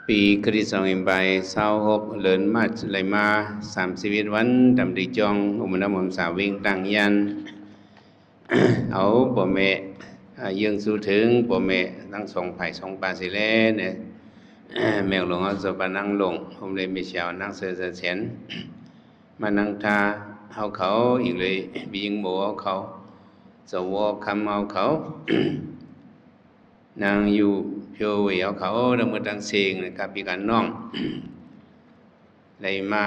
ປີຄຣິສຕະສັກຣາຊສອງພັນຫ້າຮ້ອຍຫົກສິບຫົກ ເດືອນມາດ ໄລ່ມາສາມສິບເອັດວັນ ຕາມທີ່ຈອງ ອົບລະດົມສຶກສາ ເວັງຕາງຍານ ເອົາພໍ່ແມ່ ອາ ເຍືອງສູ່ເຖິງ ພໍ່ແມ່ທັງສອງຝ່າຍສອງປາສີແລນະ ແມ່ຫຼວງເຮົາເຈົ້າພະນາງຫຼວງ ໂຮມເລຍແມ່ຊາວນາງເສີສະແສນ ມານັ່ງທ່າເຮົາເຂົາ ອີກເລີຍ ພີ່ຍິງໂມເຮົາເຂົາ ສວຄຳເຮົາເຂົາ ນາງຢູ່ເພີເວເຮົາເຂົາ ທັງໝົດທັງເສັງນະ ກັບພີ່ກັບນ້ອງ ໄດ້ມາ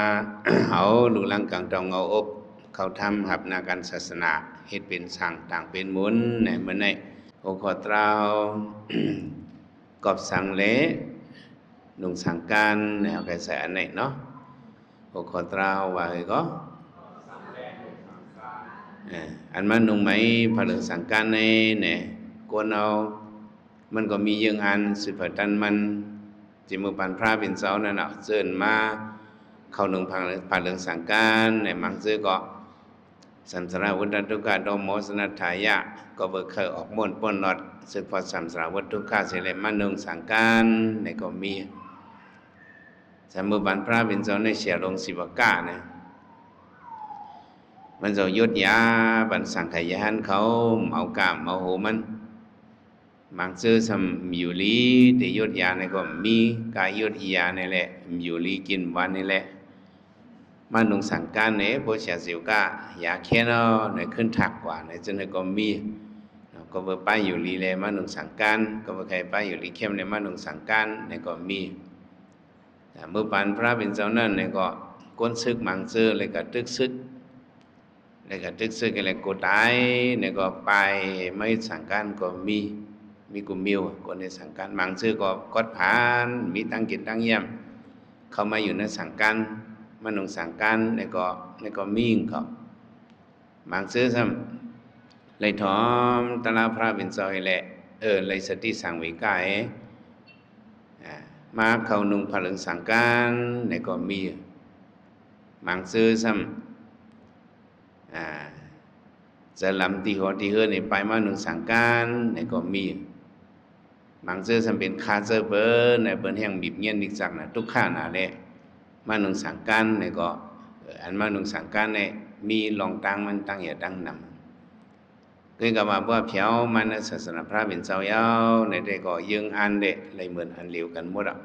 ເອົາລູກຫຼານກາງເຕົາເຫງົ້າອົບ ເຂົ້າທຳຮັບໜ້າການສາສະໜາ ເຮັດເປັນສ້າງຕັ້ງເປັນໝູນໃນມື້ນີ້ ຫົວຂໍ້ຕາວ ກອບສັງ ແລະ ນຸ່ງສັງການ ເຮົາກໍໃສ່ອັນນີ້ເນາະ ຫົວຂໍ້ຕາວວ່າຄືກໍ ເອີ ອັນມານຸ່ງໄໝຜ້າເຫຼືອງສັງການໃນ ແນ່ ກວນເອົາ ມັນກໍມີເຢິງອັນສືບພັນຕັນມັນ ທີ່ມື້ປານພະເປັນເຈົ້ານັ້ນນະ ເຊີນມາເຂົ້ານຸ່ງຜ້າເຫຼືອງສັງການ ໃນມັງເຈີກໍ ສັງສາຣະວົດທະທຸກຂະໂທມະສະນັດຖາຍະ ກໍເບີກໄຂອອກມ້ວນປົ້ນລອດ ເຊິ່ງພອດສັງສາຣະວົດທຸກຂະເສຍແລ້ວມານຸ່ງສັງການ ໃນກໍມີ ສະມື້ປານພະເປັນເຈົ້າໃນເສຍລົງສີວະກະນະ ມັນເຈົ້າຍົດຢາປັນສັງຂະຍານເຂົາ ເອົາກາມເອົາໂຫມັນ ບາງເທື່ອຊ້ຳຢູ່ລີ ແຕ່ຍົດຢາໃນກໍມີ ກາຍົດຢາໃນແຫຼະ ຢູ່ລີກິນຫວານໃນແຫຼະ ມານຸ່ງສັງການໃນ ໂພຊາສິວກະ ຢາແຄນເອົາໃນ ຂຶ້ນທັກກວ່າໃນ ຈັ່ງໃດກໍມີ ກໍເບີປາຍຢູ່ລີແລ ມານຸ່ງສັງການ ກໍເບີໄຄປາຍຢູ່ລີເຂັ້ມໃນ ມານຸ່ງສັງການໃນກໍມີ ເມື່ອປານພະເປັນເຈົ້ານັ້ນໃນກໍ ກົນສຶກບາງເຈີ ແລະກະຕຶກສຶກ ແລ້ວກໍຕຶກເສິກແລ້ວກໍຕາຍ ແລ້ວກໍໄປມາເຮັດສັງການກໍມີ ມີກູມີວ ຄົນເຮັດສັງການ ບາງເທື່ອກໍກອດຜານ ມີຕັ້ງກິນຕັ້ງຢ້ຽມ ເຂົ້າມາຢູ່ໃນສັງການ ມານຸ່ງສັງການ ແລ້ວກໍ ແລ້ວກໍມີຂອງເຂົາ ບາງເທື່ອຊ້ຳ ໄລ່ຖອມຕາລາພະເປັນເຈົ້າໃຫ້ແຫຼະ ເອີ ໄລ່ສະຕິສັງເວກາໃຫ້ ອາ ມາເຂົ້ານຸ່ງຜ້າເຫຼືອງສັງການ ແລ້ວກໍມີ ບາງເທື່ອຊ້ຳ ອ່າ ຈະລຳຕີຫົວຕີເຮືອນໃຫ້ໄປມານຸ່ງສັງການໃນກໍມີ ບາງເທື່ອຊ້ຳເປັນຄາເຈີເພິ່ນໃນເພິ່ນແຮ່ງບີບເງີຍນນິກຈັກນະ ທຸກຂະນະແລະ ມານຸ່ງສັງການໃນກໍ ເອີ ອັນມານຸ່ງສັງການໃນມີລອງຕ່າງມັນຕ່າງຢ່າງຕ່າງນຳ ຄືກັບວ່າພວກແຜວມາໃນສາສະໜາພະເປັນເຈົ້າຍາວໃນແຕ່ກໍເຢິງອັນເດ ໄລ່ເໝືອນອັນລຽວກັນໝົດອະ.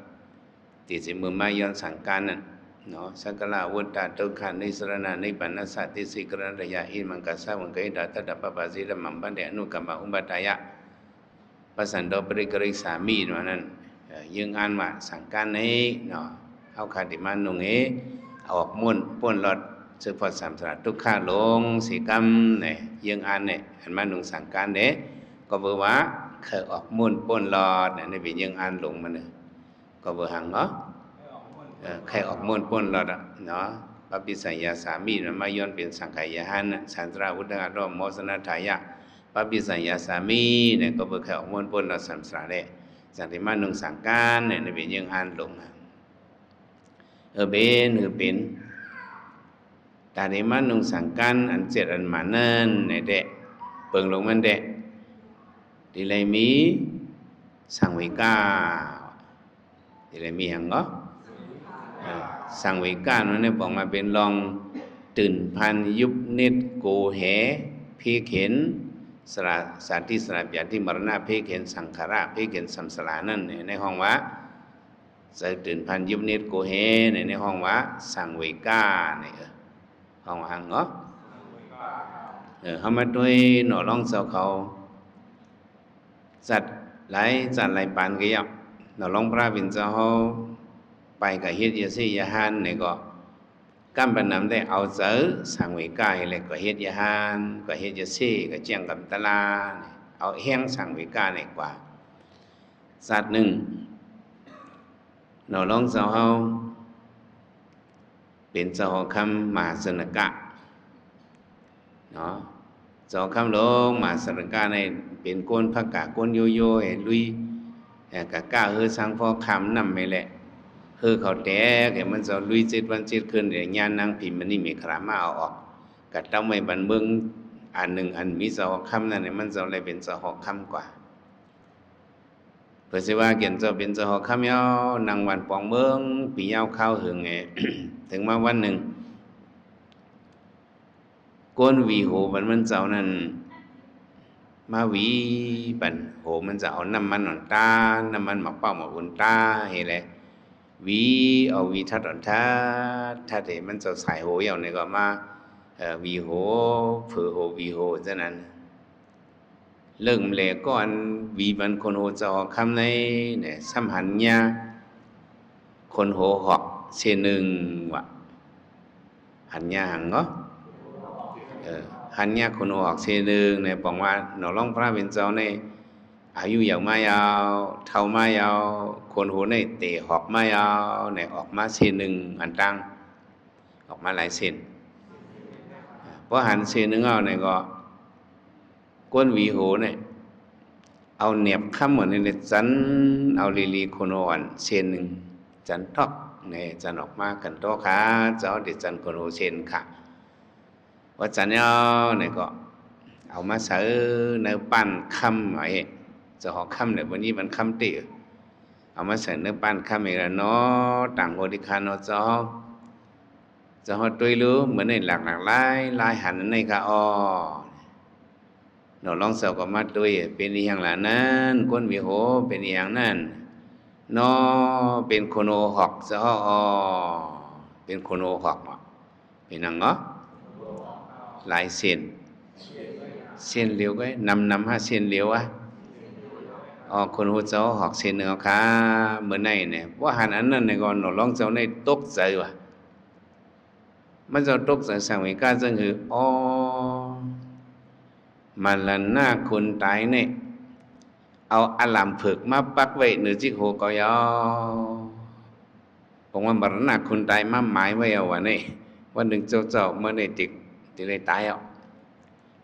ທີ່ຊິເມືອມາຍ້ອນສັງການນັ້ນເນາະ ສັກກາລະ ວຸດຕະ ຕຸກຂະ ນິສະຣະນະ ນິບານະສະ ຕິສຣີ ກະຣະນະຕະຍະ ອິມັງ ກະສາວັງ ກະຫິດຕາ ຕະດາ ປະປາສີ ທຳມັງ ພັນເຕ ອະນຸກຳມະ ອຸປະຖາຍະ ປະສັນໂຕ ປະລິກະລິສາມິ ວ່ານັ້ນ ເອີ ເຢິງອ່ານວ່າສັງການໃນເນາະ ເຮົາຄາດທີ່ມານຸ່ງເອ ອອກມ້ວນປົ້ນລອດ ເຊິ່ງພອດສາມສະຫຼາດທຸກຂະລົງ ສີກຳ ເຢິງອ່ານນີ້ ອັນມານຸ່ງສັງການເດ້ ກໍເບີວ່າ ເຄີຍອອກມ້ວນປົ້ນລອດ ອັນນີ້ເປັນເຢິງອ່ານລົງມາເນີ ກໍເບີຫັງເນາະ ເອີ ໃຫ້ອອກມ້ວນປົ້ນລອດເນາະ ປະປິດສັງຍາສາມິ ມາຍ້ອນເປັນສັງຂະຍານ ສັນຕະລາ ອຸດທະກະໂຕ ໂມສະນະທາຍະ ປະປິດສັງຍາສາມິ ນີ້ກໍເບີໃຫ້ອອກມ້ວນປົ້ນລອດສຳສາລະ ຈັ່ງໄດ້ມານຸ່ງສັງການ ນີ້ເປັນເຢິງອ່ານລົງ ເອີ ເປັນ ເອີ ເປັນ ຕາໄດ້ມານຸ່ງສັງການ ອັນເຈັດອັນໝານນັ້ນແດ່ ເບິ່ງລົງມັນແດ່ ທີ່ໄດ້ມີ ສັງເວກາ ທີ່ໄດ້ມີຫຍັງເນາະ ເອີ ສັງເວການັ້ນບອກມາເປັນລອງ ຕື່ນພັນ ຍຸບນິດ ໂກແຫ ເພກເຫັນ ສະລາ ຊາຕິ ຊະລາ ປະຍາທິ ມໍລະນະ ເພກເຫັນ ສັງຂາລະ ເພກເຫັນ ສຳສາລານັ້ນ ໃນ ໃນຫ້ອງວ່າ ໃຈຕື່ນພັນ ຍຸບນິດ ໂກແຫ ໃນ ໃນຫ້ອງວ່າ ສັງເວກາ ໃນ ເອີ ຫ້ອງວ່າຫຍັງເນາະ ເອີ ເຮົາມາດ້ວຍໜໍ່ລອງເຈົ້າເຂົາ ຈັດຫຼາຍ ຈັດຫຼາຍປານກະຢ່າ ໜໍ່ລອງພະເປັນເຈົ້າເຮົາ ໄປກະເຮັດຢາເຊຢາຮ້ານ ໃນກໍ ກຳປະນຳໄດ້ເອົາໃຈສັງເວກາ ແລ້ວກໍເຮັດຢາຮ້ານ ກໍເຮັດຢາເຊ ກໍແຈ້ງກຳຕະລາ ເອົາແຮງສັງເວກາໃນກວ່າ ຊາດໜຶ່ງ ໜໍ່ລອງເຈົ້າເຮົາ ເປັນເຈົ້າຫໍຄຳມະຫາຊົນນະກະເນາະ ເຈົ້າຄຳຫຼວງມະຫາຊົນນະກະໃນເປັນໂກນພະກາ ໂກນໂຍໂຍ ໃຫ້ລຸຍ ເອີ ກະກ້າເຮີຊ້າງພໍຂ້າມນ້ຳແມ່ແຫຼະ ເຮີເຂົາແຕກ ໃຫ້ມັນເຈົ້າລຸຍເຈັດວັນເຈັດຄືນ ແລ້ວຍານນາງພິມມະນີເມຂະລາມາເອົາອອກ ກະຕຳໄວ້ບັນເມືອງອັນໜຶ່ງ ອັນມີເຈົ້າຫໍຄຳນັ້ນ ໃຫ້ມັນເຈົ້າໄດ້ເປັນເຈົ້າຫໍຄຳກວ່າ. ເພິ່ນຊິວ່າແກ່ນເຈົ້າເປັນເຈົ້າຫອກຄຳຍາວ ນັ່ງວັນປອງເບິ່ງ ປີຍາວຄາວເຫິງແອ ເຖິງມາວັນໜຶ່ງ ກົນຫວີໂຫມັນ ມັນເຈົ້ານັ້ນ ມາຫວີບັນໂຫມັນເຈົ້າ ເອົານ້ຳມັນອ່ອນຕາ ນ້ຳມັນໝາກເປົ້າໝາກບຸນຕາໃຫ້ແລະ ຫວີເອົາຫວີທັດອ່ອນທັດ ທັດໃຫ້ມັນເຈົ້າສາຍໂຫຍາວນີ້ກໍມາ ເອີ ຫວີໂຫ ເຜີໂຫ ຫວີໂຫ ຈັ່ງນັ້ນ. ເລີ່ມແລກກ່ອນຫວີບັນຄົນໂຫເຈົ້າຫອກຄຳໃນ ແນ ສ່ຳຫັນຍາຄົນໂຫຫອກເຊໜຶ່ງວ່າ ຫັນຍາຫຍັງເນາະ ເອີ ຫັນຍາຄົນໂຫຫອກເຊໜຶ່ງ ໃນປອງວ່າໜໍ່ລອງພະເປັນເຈົ້າໃນອາຍຸຍາວມາຍາວ ເຖົ້າມາຍາວ ຄົນໂຫໃນເຕະຫອກມາຍາວ ໃນອອກມາເຊໜຶ່ງອັນຕ່າງ ອອກມາຫຼາຍເຊນ ພໍຫັນເຊໜຶ່ງເອົາໃນກໍ ກົນຫວີໂຫນີ້ ເອົາແໜບຄຳອັນນີ້ຈັນເອົາລີລີໂຄໂນອັນເຊນໜຶ່ງ ຈັນທອກນີ້ ຈັນອອກມາກັນໂຕຂາ ເຈົ້າໄດ້ຈັນໂຄໂນເຊນຂະ ວ່າຈັນເອົານີ້ກໍເອົາມາໃສ່ໃນປ້ານຄຳ ເອົາເຮັດເຈົ້າຫອກຄຳແຫຼະ ບໍ່ນີ້ມັນຄຳຕິ ເອົາມາໃສ່ໃນປ້ານຄຳອີກແລ້ວເນາະ ຕ່າງໂຫຕິຄາເນາະ ເຈົ້າ ເຈົ້າຮອດຕຸ້ຍຫຼື ມື້ນີ້ຫຼາກຫຼາຍຫຼາຍ ລາຍຫັນອັນນີ້ກະອໍ ເນາະ ລອງເຈົ້າກໍມາຕຸ້ຍ ເປັນອີ່ຫຍັງລະນັ້ນ ກົນຫວີໂຫ ເປັນອີ່ຫຍັງນັ້ນ ເນາະ ເປັນຄົນໂຫຫອກ ເຈົ້າ ອໍ ເປັນຄົນໂຫຫອກເນາະ ເປັນຫຍັງເນາະ ຫຼາຍເຊນ ເຊນຫຼຽວກໍນຳນຳຫາເຊນຫຼຽວອະ ອໍ ຄົນໂຫເຈົ້າຫອກເຊນໜຶ່ງເອົາຄ່າ ມື້ໃນນີ້ ວ່າຫັນອັນນັ້ນນີ້ກໍ ເນາະ ລອງເຈົ້າໃນຕົກໃຈວ່າ ມັນເຈົ້າຕົກໃຈສັງເວກາຈັ່ງຄື ອໍ ມະລະນະຄົນຕາຍນີ້ ເອົາອາລາມເຜິກມາປັກໄວ້ເໜືອຈິກໂຫເຂົາເຈົ້າ ບອກວ່າມະລະນະຄົນຕາຍມາໝາຍໄວ້ເອົາວ່ານີ້ ວັນໜຶ່ງເຈົ້າເຈົ້າ ມື້ນີ້ຕິ ຕິໄດ້ຕາຍເອົາ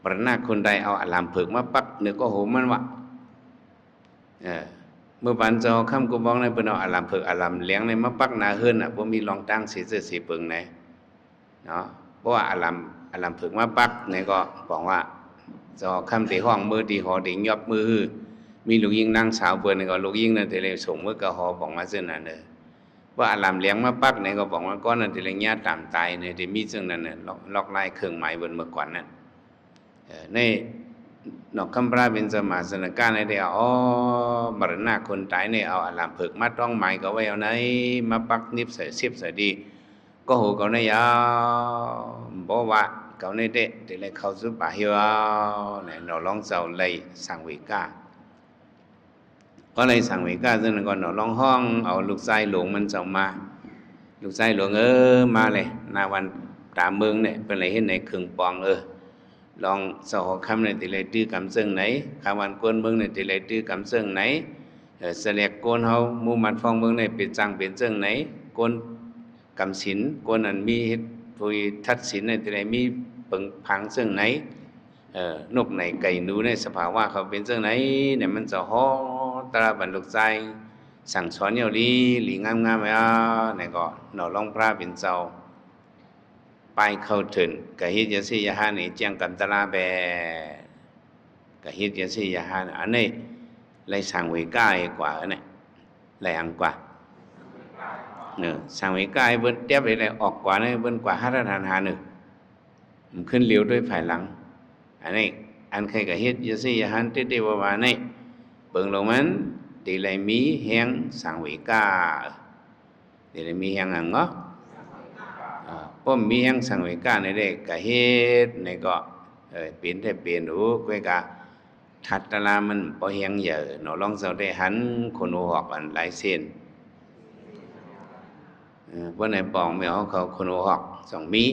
ມະລະນະຄົນຕາຍເອົາອາລາມເຜິກມາປັກເໜືອກໍໂຫມັນວ່າ ເອີ ເມື່ອປານເຈົ້າຄຳກຸບອງນັ້ນ ເພິ່ນເອົາອາລາມເຜິກອາລາມແຫຼງນີ້ມາປັກໜ້າເຮືອນນະ ບໍ່ມີລອງຕ່າງເສເຈີເສເປິງໃດ ເນາະ ເພາະວ່າອາລາມ ອາລາມເຜິກມາປັກນີ້ກໍບອກວ່າ ເຈົ້າຄຳໄດ້ຮ້ອງມືຕີຫໍໄດ້ຍົບມືຮື ມີລູກຍິງນາງສາວເພິ່ນກໍ ລູກຍິງນັ້ນໄດ້ສົ່ງມືກະຫໍບອກມາເຊັ່ນນັ້ນເດີ ວ່າອາລາມແຫຼງມາປັກນີ້ກໍບອກວ່າ ກ່ອນນັ້ນໄດ້ລະຍາຕາມຕາຍນີ້ ໄດ້ມີເຊັ່ນນັ້ນນະ ລອກ ລອກລາຍເຄື່ອງໝາຍເພິ່ນເມື່ອກ່ອນນັ້ນ ເອີ ໃນນອກຄຳພະເປັນເຈົ້າມະຫາສະນະການໄດ້ ອໍ ມະລະນະຄົນຕາຍນີ້ ເອົາອາລາມເຜິກມາຕ້ອງໝາຍກໍໄວ້ເອົາໃນ ມາປັກນິບໃສ່ສິບໃສ່ດີ ກໍໂຫເຂົາໃນຍາວ ບໍ່ວ່າເຂົາໃນເຕະ ທີ່ໄດ້ເຂົ້າສູ່ປ່າເຫວ ແລະ ເນາະ ລອງເຈົ້າໄລ່ສັງເວກາ ກໍໄລ່ສັງເວກາ ຈາກນັ້ນກໍເນາະ ລອງຮ້ອງເອົາລູກຊາຍຫຼວງມັນເຈົ້າມາ ລູກຊາຍຫຼວງເອີ ມາແລະ ໜ້າວັນຕາເມືອງນີ້ ເພິ່ນໄດ້ເຫັນໃນເຄື່ອງປອງ ເອີ ລອງເຈົ້າຫອກຄຳນີ້ ທີ່ໄດ້ຕື້ກຳເຊິ່ງໃດ ຄາວັນກວນເມືອງນີ້ ທີ່ໄດ້ຕື້ກຳເຊິ່ງໃດ ເອີ ສະແລກໂກນເຮົາ ໝູ່ມັດຟ້ອງເມືອງນີ້ ເປັນຈັ່ງເປັນເຊິ່ງໃດ ໂກນ ກຳສິນ ຄົນອັນມີເຮັດຜູ້ຕັດສິນນັ້ນ ຈະໄດ້ມີເປິງພັງເຊິ່ງໃດ ເອີ ນົກໃນໄກ່ໜູໃນສະພາວະເຂົາເປັນເຊິ່ງໃດ ໃນມັນຈະຮອດຕາລະບັນລູກຊາຍ ສັ່ງສອນຍາວລີ ລີງາມໆ ອາ ໃນກໍເນາະ ລອງພະເປັນເຈົ້າ ປາຍເຂົ້າເຖິງ ກະເຮັດຢາເສຍຢາຫາໃຫ້ແຈ້ງກຳຕະລາແບ ກະເຮັດຢາເສຍຢາຫາ ອັນນີ້ໄລ່ສັງເວກາໃຫ້ກວ່າ ອັນນີ້ໄລ່ຫຍັງກວ່າ ເອີ ສັງເວກາໃຫ້ເພິ່ນແຕັບໃຫ້ໄດ້ອອກກວ່າ ໃຫ້ເພິ່ນກວ່າຫາທັນຫັນຫາ ເອີ ມັນຂຶ້ນຫຼຽວດ້ວຍພາຍຫຼັງ ອັນນີ້ ອັນໃຜກະເຮັດຢາເສຍຢາຫາ ເຕະໆ ວ່າໆ ນີ້ ເບິ່ງລົງມັນ ທີ່ໄລ່ມີແຮງສັງເວກາ ເດ ມີຫຍັງຫັ້ນເນາະ ເອີ ປ້ອມມີຫຍັງສັງເວກາໃນເດ ກະເຮັດໃນກໍ ເອີ ເປັນແທ້ເປັນ ໂອ ກວຍກະ ທັດຕະລາມັນບໍ່ແຮງໃຫຍ່ເນາະ ລອງເຈົ້າໄດ້ຫັນຄົນໂຫຫອກອັນຫຼາຍເຊັ່ນ ເອີ ບໍ່ໃນປອງແມວເຂົາຄົນໂຫຫອກ ສອງມີ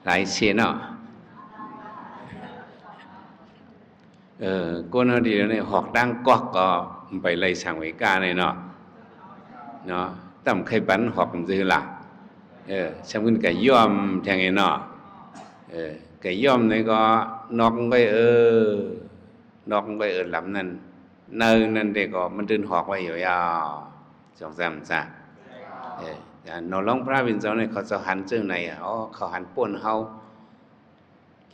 ຫຼາຍເຊັ່ນເນາະ. ເອີ ຄົນເຮົາດຽວນີ້ຫອກດັງກອກກໍໄປໄລ່ສັງເວກາແດ່ເນາະ ເນາະ ຕຳໄຂ່ບັນຫອກຊື່ລະ ເອີ ຊຳເພິ່ນກະຍອມແທ້ເນາະ ເອີ ກະຍອມໃນກໍນອກໄວ້ ເອີ ນອກໄວ້ ເອີ ລຳນັ້ນ ໃນນັ້ນເດກໍມັນຕື່ນຫອກໄວ້ຢູ່ຍາວ ສອງສາມຊາ ເອີ ເນາະ ລອງພະເປັນເຈົ້ານີ້ ເຂົາເຈົ້າຫັນເຊິ່ງໃດ ອໍ ເຂົາຫັນປ້ນເຮົາ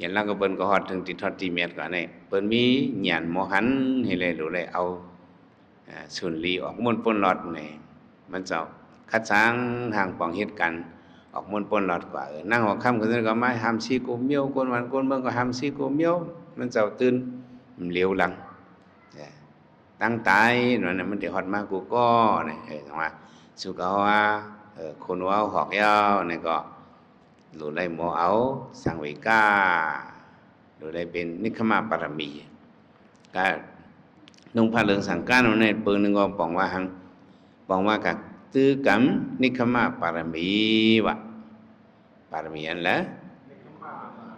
ຽນລາວກັບເພິ່ນກໍຮອດເຖິງຕິດຮອດຕີແມັດກວ່ານີ້ ເພິ່ນມີຍານມໍຫັນໃຫ້ແລ ໂລໄດ້ເອົາ ເອີ ຊຸນລີອອກມົນປົນລອດນີ້ ມັນເຈົ້າຄັດສາງຮ່າງປອງເຫດການອອກມົນປົນລອດກວ່າ ເອີ ນາງຫົວຄ່ຳຄືກັນກໍມາຫ້າມຊີໂກມຽວ ກົນບ້ານກົນເມືອງກໍຫ້າມຊີໂກມຽວ ມັນເຈົ້າຕື່ນຫຼຽວຫຼັງ ເອີ ຕັ້ງຕາຍນັ້ນນະ ມັນໄດ້ຮອດມາກູກໍນີ້ ເອີ ຈັ່ງວ່າສຸກເອົາວ່າ ເອີ ຄົນເວົ້າຮອກຍາວນີ້ກໍ ໂລໄດ້ມໍເອົາສັງເວກາ ໂລໄດ້ເປັນນິກຂະມະປາລະມີ ກະນຸ່ງຜ້າເຫຼືອງສັງການເຮົາໃນປຶ້ງໜຶ່ງກໍປອງວ່າຫັ້ນ ປອງວ່າກະຕື້ກຳນິກຂະມະປາລະມີວ່າ ປາລະມີອັນລະ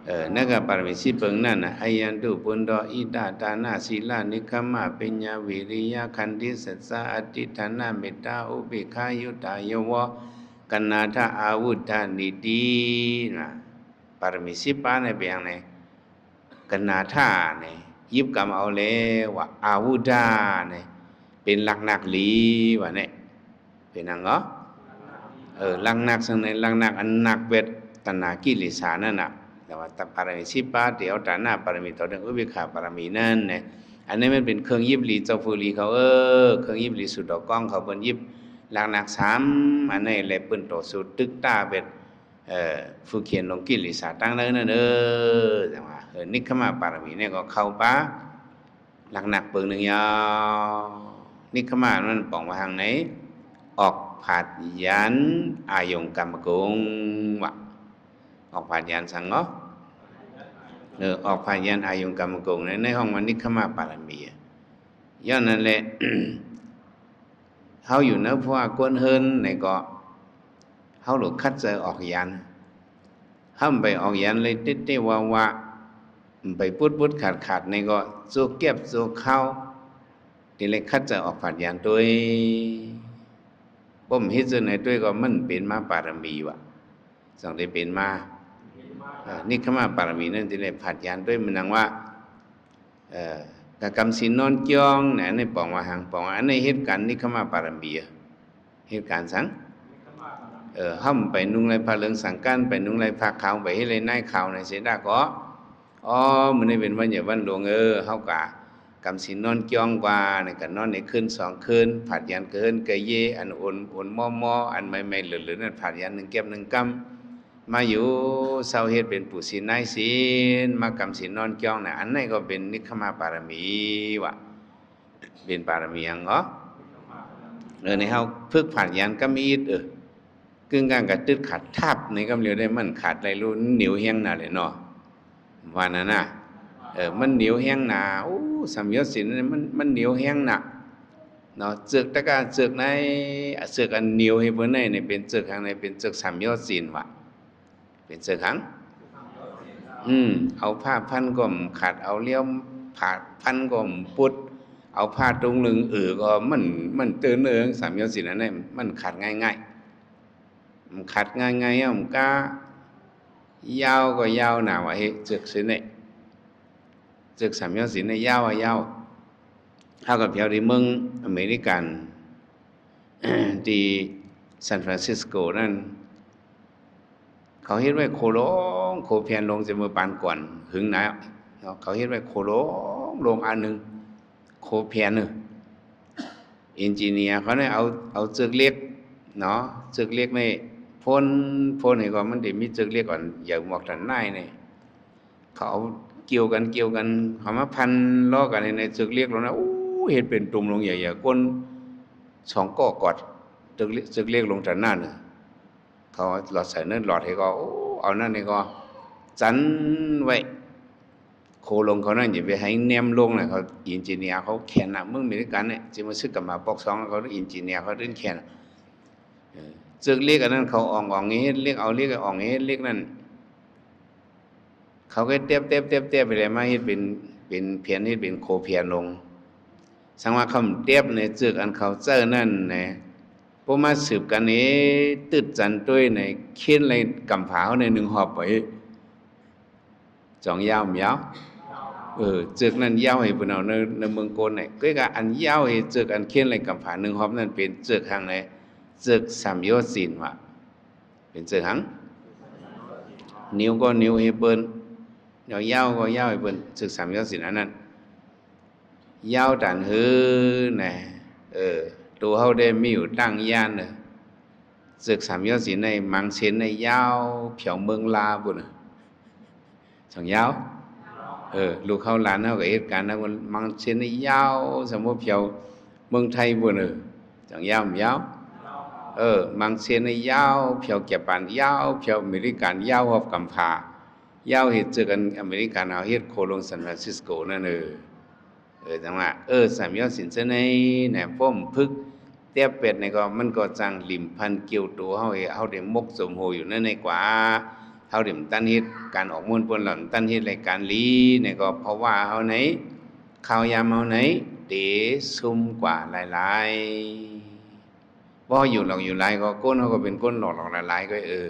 ເອີ ນັ້ນກະປາລະມີສິບປຶ້ງນັ້ນນະ ອາຍັນຕຸ ປຸນເດາະ ອິດຖະ ທານະ ສີລະ ນິກຂະມະ ປັນຍາ ວິລິຍະ ຂັນຕິ ສັດສະ ອະທິຖານະ ເມດຕາ ອຸເບກຂາ ຍະຕາ ຍະວະ ກະນາທະ ອາວຸດທະ ນິຕິ ນະ ປາລະມີສິບປານີ້ເປັນຫຍັງແດ່? ກະນາທານີ້ ຢິບກຳເອົາແລ້ວວ່າ ອາວຸດທານີ້ ເປັນລັກນັກລີວ່າແນ່ ເປັນຫຍັງເນາະ? ເອີ ລັກນັກ ຊັ້ນໃດ ລັກນັກ ອັນນັກແບບຕັນຫາກິເລສານັ້ນນະ ແຕ່ວ່າປາລະມີສິບປາ ທີ່ເອົາຕານະປາລະມີຕໍ່ເນື່ອງ ອຸເບກຂາປາລະມີນັ້ນແນ່ ອັນນີ້ມັນເປັນເຄື່ອງຢິບຫຼີເຈົ້າຟືຣີເຂົາ ເອີ ເຄື່ອງຢິບຫຼີສູ່ຕໍ່ກອງເຂົາ ເພິ່ນຢິບລັກນັກສາມອັນນີ້ແຫຼະ ເພິ່ນຕໍ່ສູ້ຕຶກຕາແບບ ເອີ ຟູຂຽນລົງກິເລສາຕັ້ງເນີນັ້ນເດີ ຈັ່ງວ່າ ເອີ ນິກຂະມະປາລະມີນີ້ກໍເຂົ້າປາລັກນັກເບິ່ງໜຶ່ງຍາວ ນິກຂະມະນັ້ນປອງວ່າທາງໃນ ອອກຜາດຍານອາຍົງກຳມະກົງວ່າ ອອກຜາດຍານສັງເນາະ ເອີ ອອກຜາດຍານອາຍົງກຳມະກົງ ໃນ ໃນຫ້ອງວ່ານິກຂະມະປາລະມີ ຍ້ອນນັ້ນແຫຼະ ເຮົາຢູ່ໃນພາວະກວນເຮີນນີ້ກໍ ເຮົາໂລດຂັດໃຈອອກຍານ ເຮົາໄປອອກຍານເລີຍເຕະໆວາວາ ໄປປຸດໆຂາດໆນີ້ກໍໂຈກແກັບໂຈກຄາວ ທີ່ເລີຍຂັດໃຈອອກຜາດຍານໂດຍ ບໍ່ເຮັດຈັ່ງໃດໂດຍກໍມັນເປັນມາປາລະມີວ່າ ຈັ່ງໄດ້ເປັນມາ ເອີ ນິກຂະມະປາລະມີນັ້ນ ທີ່ໄດ້ຜາດຍານໂດຍ ມັນຫຍັງວ່າ ເອີ ກະກຳສິນນອນກ່ອງນະ ອັນນີ້ປອງວ່າຫຍັງ? ປອງວ່າອັນນີ້ເຮັດການນິກຂະມະປາລະມີ ເຮັດການສັງ ເອີ ເຮົາໄປນຸ່ງໄລຜ້າເຫຼືອງສັງການ ໄປນຸ່ງໄລຜ້າຂາວ ໄປເຮັດໄລນາຍຂາວໃນເສດາກໍ ອໍ ມື້ນີ້ເປັນວັນໃຫຍ່ວັນຫຼວງ ເອີ ເຮົາກະກຳສິນນອນກ່ອງກວ່າ ນີ້ກະນອນໃນຄືນສອງຄືນ ຜາດຍານກະເຮີນກະເຢ ອັນໂອນໆມໍ່ໆ ອັນໃໝ່ໆເລີດໆນັ້ນ ຜາດຍານໜຶ່ງແກັບໜຶ່ງກຳ ມາຢູ່ເຊົາເຮັດເປັນປູຊິນນາຍສິນ ມາກຳສິນນອນກ່ອງນະ ອັນນັ້ນກໍເປັນນິກຂະມະປາລະມີວ່າ ເປັນປາລະມີຫຍັງເນາະ? ເອີ ໃນເຮົາຝຶກຜາດຍານກຳອິດ ເອີ ກຶ່ງກາງກະຕຶດຂາດທັບໃນກຳຫຼຽວໄດ້ ມັນຂາດໄດ້ ໜຽວແຮງໜ້າເລີຍເນາະ ວ່ານັ້ນນະ ເອີ ມັນໜຽວແຮງໜ້າ ໂອ້ ສຳໂຍດສິນມັນ ມັນໜຽວແຮງໜ້າເນາະ ເຊືອກຕະກາ ເຊືອກໃນ ເຊືອກອັນໜຽວໃຫ້ເພິ່ນໃນ ນີ້ເປັນເຊືອກຫຍັງ ນີ້ເປັນເຊືອກສຳໂຍດສິນວ່າ ເປັນເຊືອກຫຍັງ? ອືມ ເອົາຜ້າພັນກໍຂາດ ເອົາລຽວຜ້າພັນກໍປຸດ ເອົາຜ້າຕຸງເລິງເອີກໍມັນ ມັນເຕີເນີງ ສາມໂຍຊິນອັນນັ້ນມັນຂາດງ່າຍໆ ມັນຂາດງ່າຍໆ ມັນກະຍາວກໍຍາວໜາວ່າເຮັດເຊືອກເສັ້ນນີ້ ເຊືອກສາມໂຍຊິນນີ້ຍາວອະຍາວ ເຮົາກໍໄປທ່ຽວທີ່ເມືອງອາເມລິກັນ ທີ່ຊານຟຣານຊິສໂກນັ້ນ ເຂົາເຮັດໄວ້ໂຄລົງ ໂຄແຜ່ນລົງ ແຕ່ເມື່ອປານກ່ອນຫຶງນາເນາະ ເຂົາເຮັດໄວ້ໂຄລົງ ລົງອັນໜຶ່ງ ໂຄແຜ່ນເນາະ ເອັນຈິເນຍເຂົານີ້ເອົາ ເອົາເຊືອກເຫຼັກເນາະ ເຊືອກເຫຼັກນີ້ພົ່ນ ພົ່ນໃຫ້ກ່ອນ ມັນໄດ້ມີເຊືອກເຫຼັກອັນໃຫຍ່ໝວກທັນນາຍນີ້ ເຂົາເອົາກ່ຽວກັນ ກ່ຽວກັນ ເຂົາມາພັນລໍ້ກັນໃນເຊືອກເຫຼັກແລ້ວນະ ໂອ້ ເຮັດເປັນຕຸ່ມລົງໃຫຍ່ໆ ກົ້ນສອງກໍກອດເຊືອກເຫຼັກ ເຊືອກເຫຼັກລົງຕາໜ້າເນີ ເຂົາຫຼອດໃສ່ເນີ ຫຼອດໃຫ້ກໍ ໂອ້ ເອົານັ້ນໃຫ້ກໍຈັນໄວ້ ໂຄລົງເຂົານັ້ນ ຢ່າໄປໃຫ້ແນມລົງນະ ເຂົາ ເອັນຈິເນຍເຂົາແຂນນະ ເມືອາເມລິກັນນີ້ ຊິມາຊຶກກັບມາປອກສອງ ເຂົາເອັນຈິເນຍເຂົາເດີນແຂນ ເອີ ເຊືອກເຫຼັກອັນນັ້ນ ເຂົາອ່ອງໆເຮັດເຫຼັກ ເອົາເຫຼັກອ່ອງເຮັດເຫຼັກນັ້ນ ເຂົາກໍແຕບໆໆໄປແລ້ວ ມາເຮັດເປັນ ເປັນແຜ່ນ ເຮັດເປັນໂຄແຜ່ນລົງ ສັງວ່າຄຳແຕບໃນເຊືອກອັນເຂົາໃຊ້ນັ້ນນະ ພໍມາສືບກັນເອ ຕຶດຈັນໂຕ້ຍໃນ ເຂັນໄລກຳພາເຮົາໃນໜຶ່ງຮອບໄປ ຈອງຍາວບໍ່ຍາວ? ເອີ ເຊືອກນັ້ນຍາວໃຫ້ເພິ່ນເອົາໃນ ໃນເມືອງໂກນໃນ ກໍກະອັນຍາວໃຫ້ເຊືອກອັນເຂັນໄລກຳພາໜຶ່ງຮອບນັ້ນ ເປັນເຊືອກຫຍັງໃດ ເຊືອກສາມໂຍຊິນວ່າ ເປັນເຊືອກຫຍັງ? ໜິວກໍໜິວໃຫ້ເພິ່ນ ຍາວໆກໍຍາວໃຫ້ເພິ່ນ ເສິກສາມຍອດສິນອັນນັ້ນ ຍາວຕານເຫີນະ. ເອີ ໂຕເຮົາໄດ້ມີຢູ່ຕັ້ງຍານເນາະ ເສິກສາມຍອດສິນໃນມັງເຊນໃນຍາວແຖວເມືອງລາພຸ້ນນະ. ຈັ່ງຍາວ ເອີ ລູກເຮົາຫຼານເຮົາກໍເຮັດການນຳມັງເຊນໃນຍາວ ສົມມຸດແຖວເມືອງໄທພຸ້ນ ເອີ ຈັ່ງຍາວ ມັນຍາວ ເອີ ມັງເຊນໃນຍາວແຖວຈະປານ ຍາວແຖວອາເມລິກາ ຍາວຮອບກຳຜາ ຍາວເຮັດເຊິ່ງກັນ ອາເມລິກາເຮົາເຮັດໂຄລົງຊານຟຣານຊິສໂກນັ້ນ ເອີ ເອີ ຈັ່ງວ່າ ເອີ ສາມຍອດສິນເຊິ່ງໃນນະ ພວກຝຶກແຕະແປດນີ້ກໍ ມັນກໍຈັ່ງລິມພັນກ່ຽວໂຕເຮົາ ເຮົາໄດ້ໝົກສົມໂຫຢູ່ນັ້ນໃນກວ່າ ເຮົາໄດ້ບໍ່ທັນເຮັດການອອກມ່ວນປົນ ລະບໍ່ທັນເຮັດລາຍການລີ ນີ້ກໍເພາະວ່າເຮົາໃນ ຄາວຍາມເຮົາໃນເຕຊຸມກວ່າຫຼາຍໆ. ບໍ່ຢູ່ຫຼອກຢູ່ຫຼາຍກໍ ຄົນເຮົາກໍເປັນຄົນຫຼອກໆຫຼາຍໆກໍ ເອີ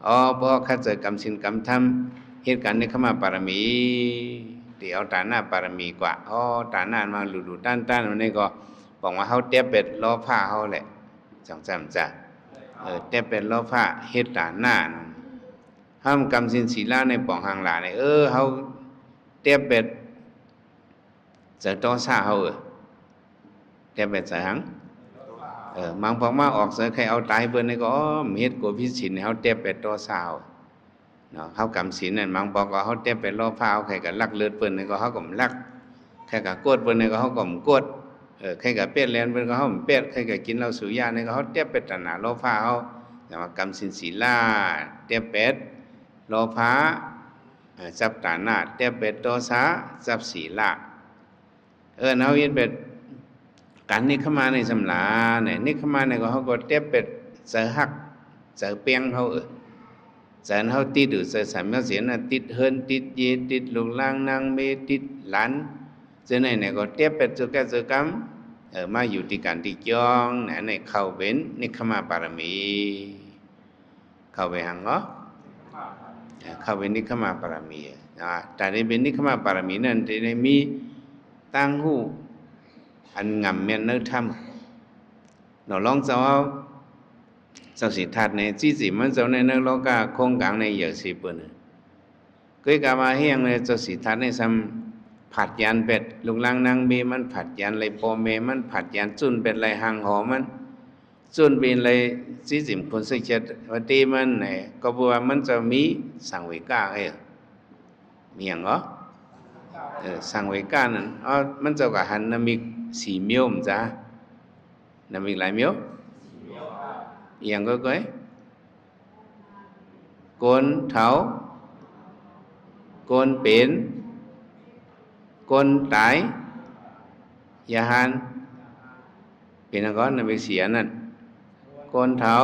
ອໍ ບໍ່ຂັດໃຈກຳສິນກຳທຳ ເຮັດການເນກຂະມະປາລະມີ ເຕເອົາຕານະປາລະມີກວ່າ ອໍ ຕານະມາຫຼູໆຕ່ານໆ ອັນນີ້ກໍບອກວ່າເຮົາແຕະແປດລໍຟ້າເຮົາແຫຼະ ຈັ່ງຊັ້ນຈ້າ ເອີ ແຕະແປດລໍຟ້າເຮັດຕານະ ເຮົາກຳສິນສີລາໃນປອງຫາງຫຼາຍ ເອີ ເຮົາແຕະແປດ ໃຈຕໍ່ສາເຮົາ ເອີ ແຕະແປດໃຈຫຍັງ ເອີ ບາງພວກມາອອກໃຈໃຄເອົາຕາຍເພິ່ນນີ້ກໍ ເຮັດກົວຜິດສິນໃຫ້ເຮົາແຕະແປດຕໍ່ສາເຮົາເນາະ ເຮົາກຳສິນນັ້ນ ບາງພວກກໍເຮົາແຕະແປດລໍຟ້າເຮົາ ໃຄກໍລັກເລີດເພິ່ນນີ້ກໍເຮົາກໍບໍ່ລັກ ໃຄກໍໂກດເພິ່ນນີ້ກໍເຮົາກໍບໍ່ໂກດ ເອີ ໃຄກໍແປດແລ່ນເພິ່ນກໍເຮົາບໍ່ແປດ ໃຄກໍກິນເຫຼົ້າສູບຢານີ້ກໍເຮົາແຕະແປດຕານະລໍຟ້າເຮົາ ແຕ່ວ່າກຳສິນສີລາ ແຕະແປດລໍຟ້າ ເອີ ຈັບຕານະ ແຕະແປດຕໍ່ສາ ຈັບສີລາ ເອີ້ນເຮົາເຮັດແບບການນິກຂະມາໃນສຳຫຼານະ ນິກຂະມາໃນກໍເຮົາກໍແຕະແປດໃຈຮັກ ໃຈແປງເຮົາ ເອີ ໃຈເຮົາຕິດຢູ່ໃຈສາມຍອດສິນນະ ຕິດເຮືອນ ຕິດເຢ ຕິດລູກຫຼານນາງເມ ຕິດຫຼານ ເຈົ້າໃນນະ ກໍແຕະແປດຈຸກະຈຸກຳ ເອີ ມາຢູ່ຕິການຕິຈອງນະ ໃນເຂົ້າເປັນນິກຂະມະປາລະມີ ເຂົ້າໄປຫຍັງເນາະ ເຂົ້າໄປນິກຂະມະປາລະມີນະ ຖ້າໄດ້ເປັນນິກຂະມະປາລະມີນັ້ນ ຈະໄດ້ມີຕາງຮູ້ອັນງາມແມ່ນໃນທຳເນາະ ລອງເຈົ້າເອົາ ເຈົ້າສິດທັດໃນຈີຈິມັນເຈົ້າໃນ ໃນໂລກາຄົງກາງໃນເຢຍສີເປີນ ເກີດກາມາແຮງເລີຍ ເຈົ້າສີທັດນີ້ຊ້ຳຜາດຍານແປດ ລູກຫຼານນາງເມມັນຜາດຍານໄລ່ພໍ່ແມ່ມັນ ຜາດຍານຈຸນແປດໄລ່ຮ່າງຫໍມັນ ຈຸນເປັນໄລ່ຈີຈິມຄຸນເຊຈຽດວະເຕມັນນະ ກໍເພາະວ່າມັນຈະມີສັງເວກາ ເອີ ມີຫຍັງເນາະ ເອີ ສັງເວການັ້ນ ເອົາ ມັນເຈົ້າກໍຫັນນະມິກສີ່ມ້ຽວ ມັນຈະ ນະມິກຫຼາຍມ້ຽວ ອີຫຍັງເກີຍໆ ຄົນເຖົ້າ ຄົນເປັນ ຄົນຕາຍ ຢ່າຫັນ ເປັນຫຍັງກໍນຳໄປເສຍນັ້ນ ຄົນເຖົ້າ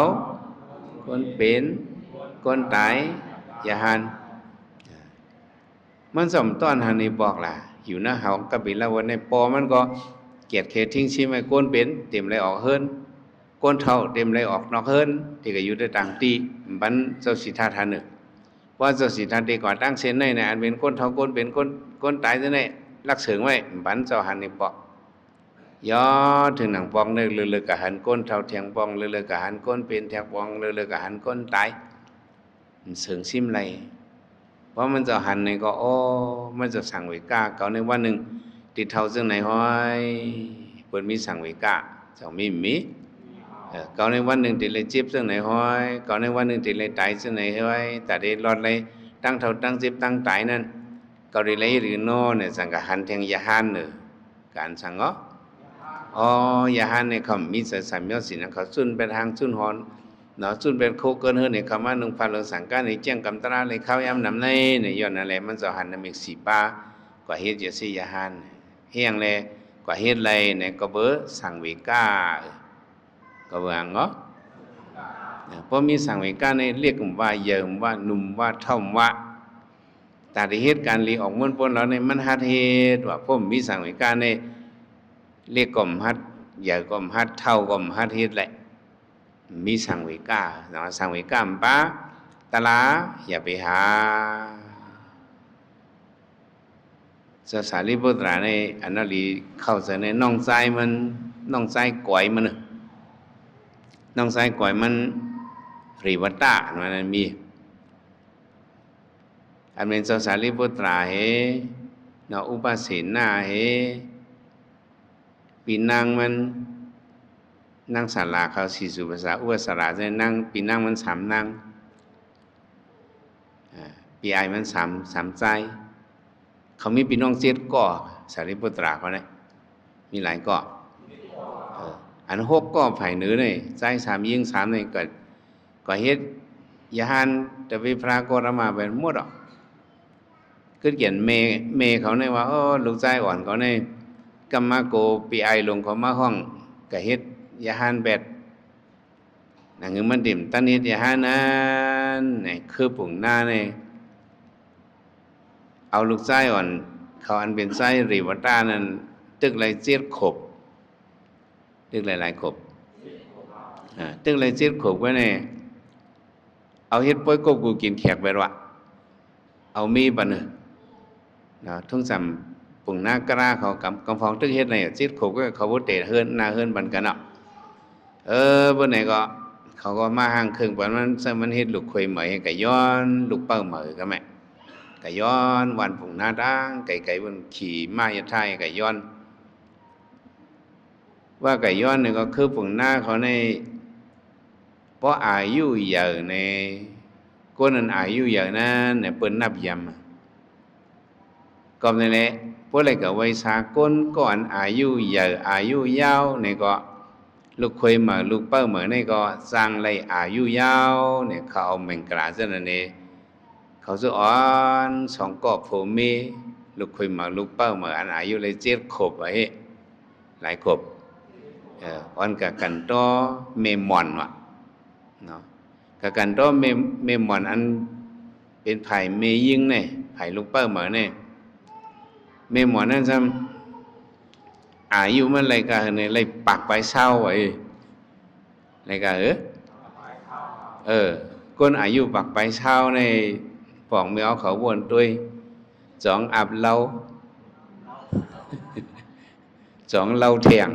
ຄົນເປັນ ຄົນຕາຍ ຢ່າຫັນ. ມັນສອມຕ້ອນຫັນນີ້ບອກລະ ຢູ່ນະເຮົາກັບເວລາວັນໃນ ພໍ່ມັນກໍກຽດເຂດຖິ້ມຖິ້ມໄວ້ ຄົນເປັນເຕັມໄລ່ອອກເຮືອນ ຄົນເຖົ້າເຕັມໄລ່ອອກນອກເຮືອນ ທີ່ກໍຢູ່ແຕ່ຕ່າງທີ່ ບັນເຈົ້າສີທັດຫັນເນີ ວ່າເຈົ້າສີທັດດີກວ່າຕັ້ງເຊັ່ນໃນນະ ອັນເປັນຄົນເຖົ້າຄົນເປັນຄົນ ຄົນຕາຍຈັ່ງໃດ ລັກເສີງໄວ້ ບັນເຈົ້າຫັນນີ້ປອກ ຍອດເຖິງໜັງປອກເນີ ເລີກໆກໍຫັນຄົນເຖົ້າແທງປອງ ເລີກໆກໍຫັນຄົນເປັນແທງປອງ ເລີກໆກໍຫັນຄົນຕາຍ ເສີງຊິມໄລ່ ເພາະມັນເຈົ້າຫັນນີ້ກໍ ໂອ້ ມັນເຈົ້າສັງເວກາ ເຂົາໃນວັນໜຶ່ງຕິເຖົ້າຈັ່ງໃດຫ້ອຍ ເພິ່ນມີສັງເວກາ ເຈົ້າມີບໍ່ມີ ເອີ ເຂົາໃນວັນໜຶ່ງຕິໄດ້ເຈັບຈັ່ງໃດຫ້ອຍ ເຂົາໃນວັນໜຶ່ງຕິໄດ້ຕາຍຈັ່ງໃດຫ້ອຍ ຕາໄດ້ລອດໄລ່ຕັ້ງເຖົ້າຕັ້ງເຈັບຕັ້ງຕາຍນັ້ນ ເຂົາໄດ້ໄລ່ຫຼືນໍ ແນວສັງກະຫັນແທງຍາຫັນເນີ ການສັງເນາະ ອໍ ຍາຫັນນີ້ເຂົາມີໃຈສາມຍອດສິນ ເຂົາຈຸນແປດຮ່າງຈຸນຫໍເນາະ ຈຸນແປດໂຄເກີນເຮີນໃຫ້ເຂົ້າມານຸ່ງຜ້າເຫຼືອງສັງການໃຫ້ແຈ້ງກຳຕະລາໃນຄາວຍາມນຳໃນ ໃນຍ້ອນນັ້ນແຫຼະ ມັນເຈົ້າຫັນນຳເມກສີປາ ກວ່າເຮັດຈະຊິຍາຫັນ ແຮງແລ ກວ່າເຮັດໄລ່ໃນກໍເບີສັງເວກາ ກໍເບີຫຍັງເນາະ ເອີ ພໍມີສັງເວກາໃນ ເລັກບໍ່ວ່າ ໃຫຍ່ບໍ່ວ່າ ໜຸ່ມວ່າ ເຖົ້າວ່າ ຕາໄດ້ເຮັດການລີອອກມ່ວນປົນແລ້ວນີ້ ມັນຫັດເຮັດວ່າ ຜົມມີສັງເວກາໃນ ເລັກກໍບໍ່ຫັດ ໃຫຍ່ກໍບໍ່ຫັດ ເຖົ້າກໍບໍ່ຫັດເຮັດແຫຼະ ມີສັງເວກາ ສັງເວກາມັນປາ ຕະຫຼາ ຢ່າໄປຫາ ເຈົ້າສາລີບຸດຕາໃນ ອັນນັ້ນລີເຂົ້າໃຈໃນ ນ້ອງຊາຍມັນ ນ້ອງຊາຍກອຍມັນ ນ້ອງຊາຍກອຍມັນ ເຣວະຕະ ອັນນັ້ນມີ ອັນແມ່ນເຈົ້າສາລີປຸດຕາເຫ ເນາະ ອຸປາເສນາເຫ ປີນາງມັນ ນາງສາລາເຂົາ ສີສຸປະສາ ອຸປະສາລາ ນາງ ປີນາງມັນສາມນາງ ອາ ປີອ້າຍມັນສາມ ສາມຊາຍ ເຂົາມີພີ່ນ້ອງເຈັດກໍ ສາລີປຸດຕາເຂົານະ ມີຫຼາຍກໍ ເອີ ອັນຫົກກໍຝ່າຍເໜືອນີ້ ຊາຍສາມຍິງສາມນີ້ ກໍ ກໍເຮັດຍາຫານ ຕະເວພະລາໂຄຕະມາໄປໝົດດອກ. ຄືກຽນແມ່ ແມ່ເຂົານີ້ວ່າ ໂອ້ ລູກຊາຍອ່ອນເຂົານີ້ ກຳມາໂກ ປີອ້າຍຫຼົງເຂົາມາຮ້ອງ ກະເຮັດຍາຫານແບດ ນາງຄືມັນເຕັມຕັນເຮັດຍາຫານນັ້ນ ຄືປຸງນານີ້ ເອົາລູກຊາຍອ່ອນເຂົາ ອັນເປັນຊາຍເຣວະຕານັ້ນ ຕຶກໄລ່ເຈັດຂົບ ຕຶກໄລ່ຫຼາຍຂົບ ອ່າ ຕຶກໄລ່ເຈັດຂົບໄວ້ແນ່ ເອົາເຮັດປ່ອຍກົບກູກິນແຂກແບດວ່າ ເອົາມີປານເນາະ ທຸງສຳປຸງນາກະລາເຂົາ ກຳ ກຳຟອງຕຶກເຮັດໃນເຈັດຂົບ ກໍເຂົາບໍ່ເຕະເຮືອນ ໜ້າເຮືອນປານກັນເນາະ ເອີ ບໍ່ໄດ້ກໍ ເຂົາກໍມາຫ້າງເຄິ່ງປານມັນ ຊະມັນເຮັດລູກເຂີຍໃໝ່ ກະຍ້ອນລູກເປົ້າໃໝ່ກະແມ່ ກະຍ້ອນວັນປຸງນາທາງໄກໆ ເພິ່ນຂີ່ມ້າຍະທາຍກະຍ້ອນ ວ່າກະຍ້ອນນີ້ກໍຄືປຸງນາເຂົາໃນ ເພາະອາຍຸເຍີະໃນ ຄົນນັ້ນອາຍຸເຍີະນັ້ນ ເພິ່ນນັບຢາມ ກໍນັ້ນແຫຼະ ພວກໃດກໍໄວສາກົນ ກໍອັນອາຍຸເຍີະ ອາຍຸຍາວນີ້ກໍ ລູກເຂີຍໃໝ່ ລູກເປົ້າໃໝ່ນີ້ກໍສ້າງໄດ້ອາຍຸຍາວນີ້ ເຂົາເອົາແມງກະລາຊັ້ນນັ້ນເດ ເຂົາຈະອ່ອນສອງກໍຜົວເມຍ ລູກເຂີຍໃໝ່ ລູກເປົ້າໃໝ່ ອັນອາຍຸໄດ້ເຈັດຂົບ ວ່າເຮ ຫຼາຍຂົບ ເອີ ອ່ອນກະກັນຕໍ່ແມ່ໝອນວ່າເນາະ ກະກັນຕໍ່ແມ່ ແມ່ໝອນ ອັນເປັນຝ່າຍແມ່ຍິງແນ່ ຝ່າຍລູກເປົ້າໝ່າແນ່ ແມ່ໝອນນັ້ນຊ້ຳ ອາຍຸມັນໄລ່ກະໃນໄລ່ປາກປາຍຊາວໄວ້ ໄລ່ກະ ເອີ ເອີ ຄົນອາຍຸປາກປາຍຊາວໃນ ປອກແມວເຂົາວນຕົວຍ ຈອງອັບເຫຼົ້າ ສອງເຫຼົ້າແທ່ງ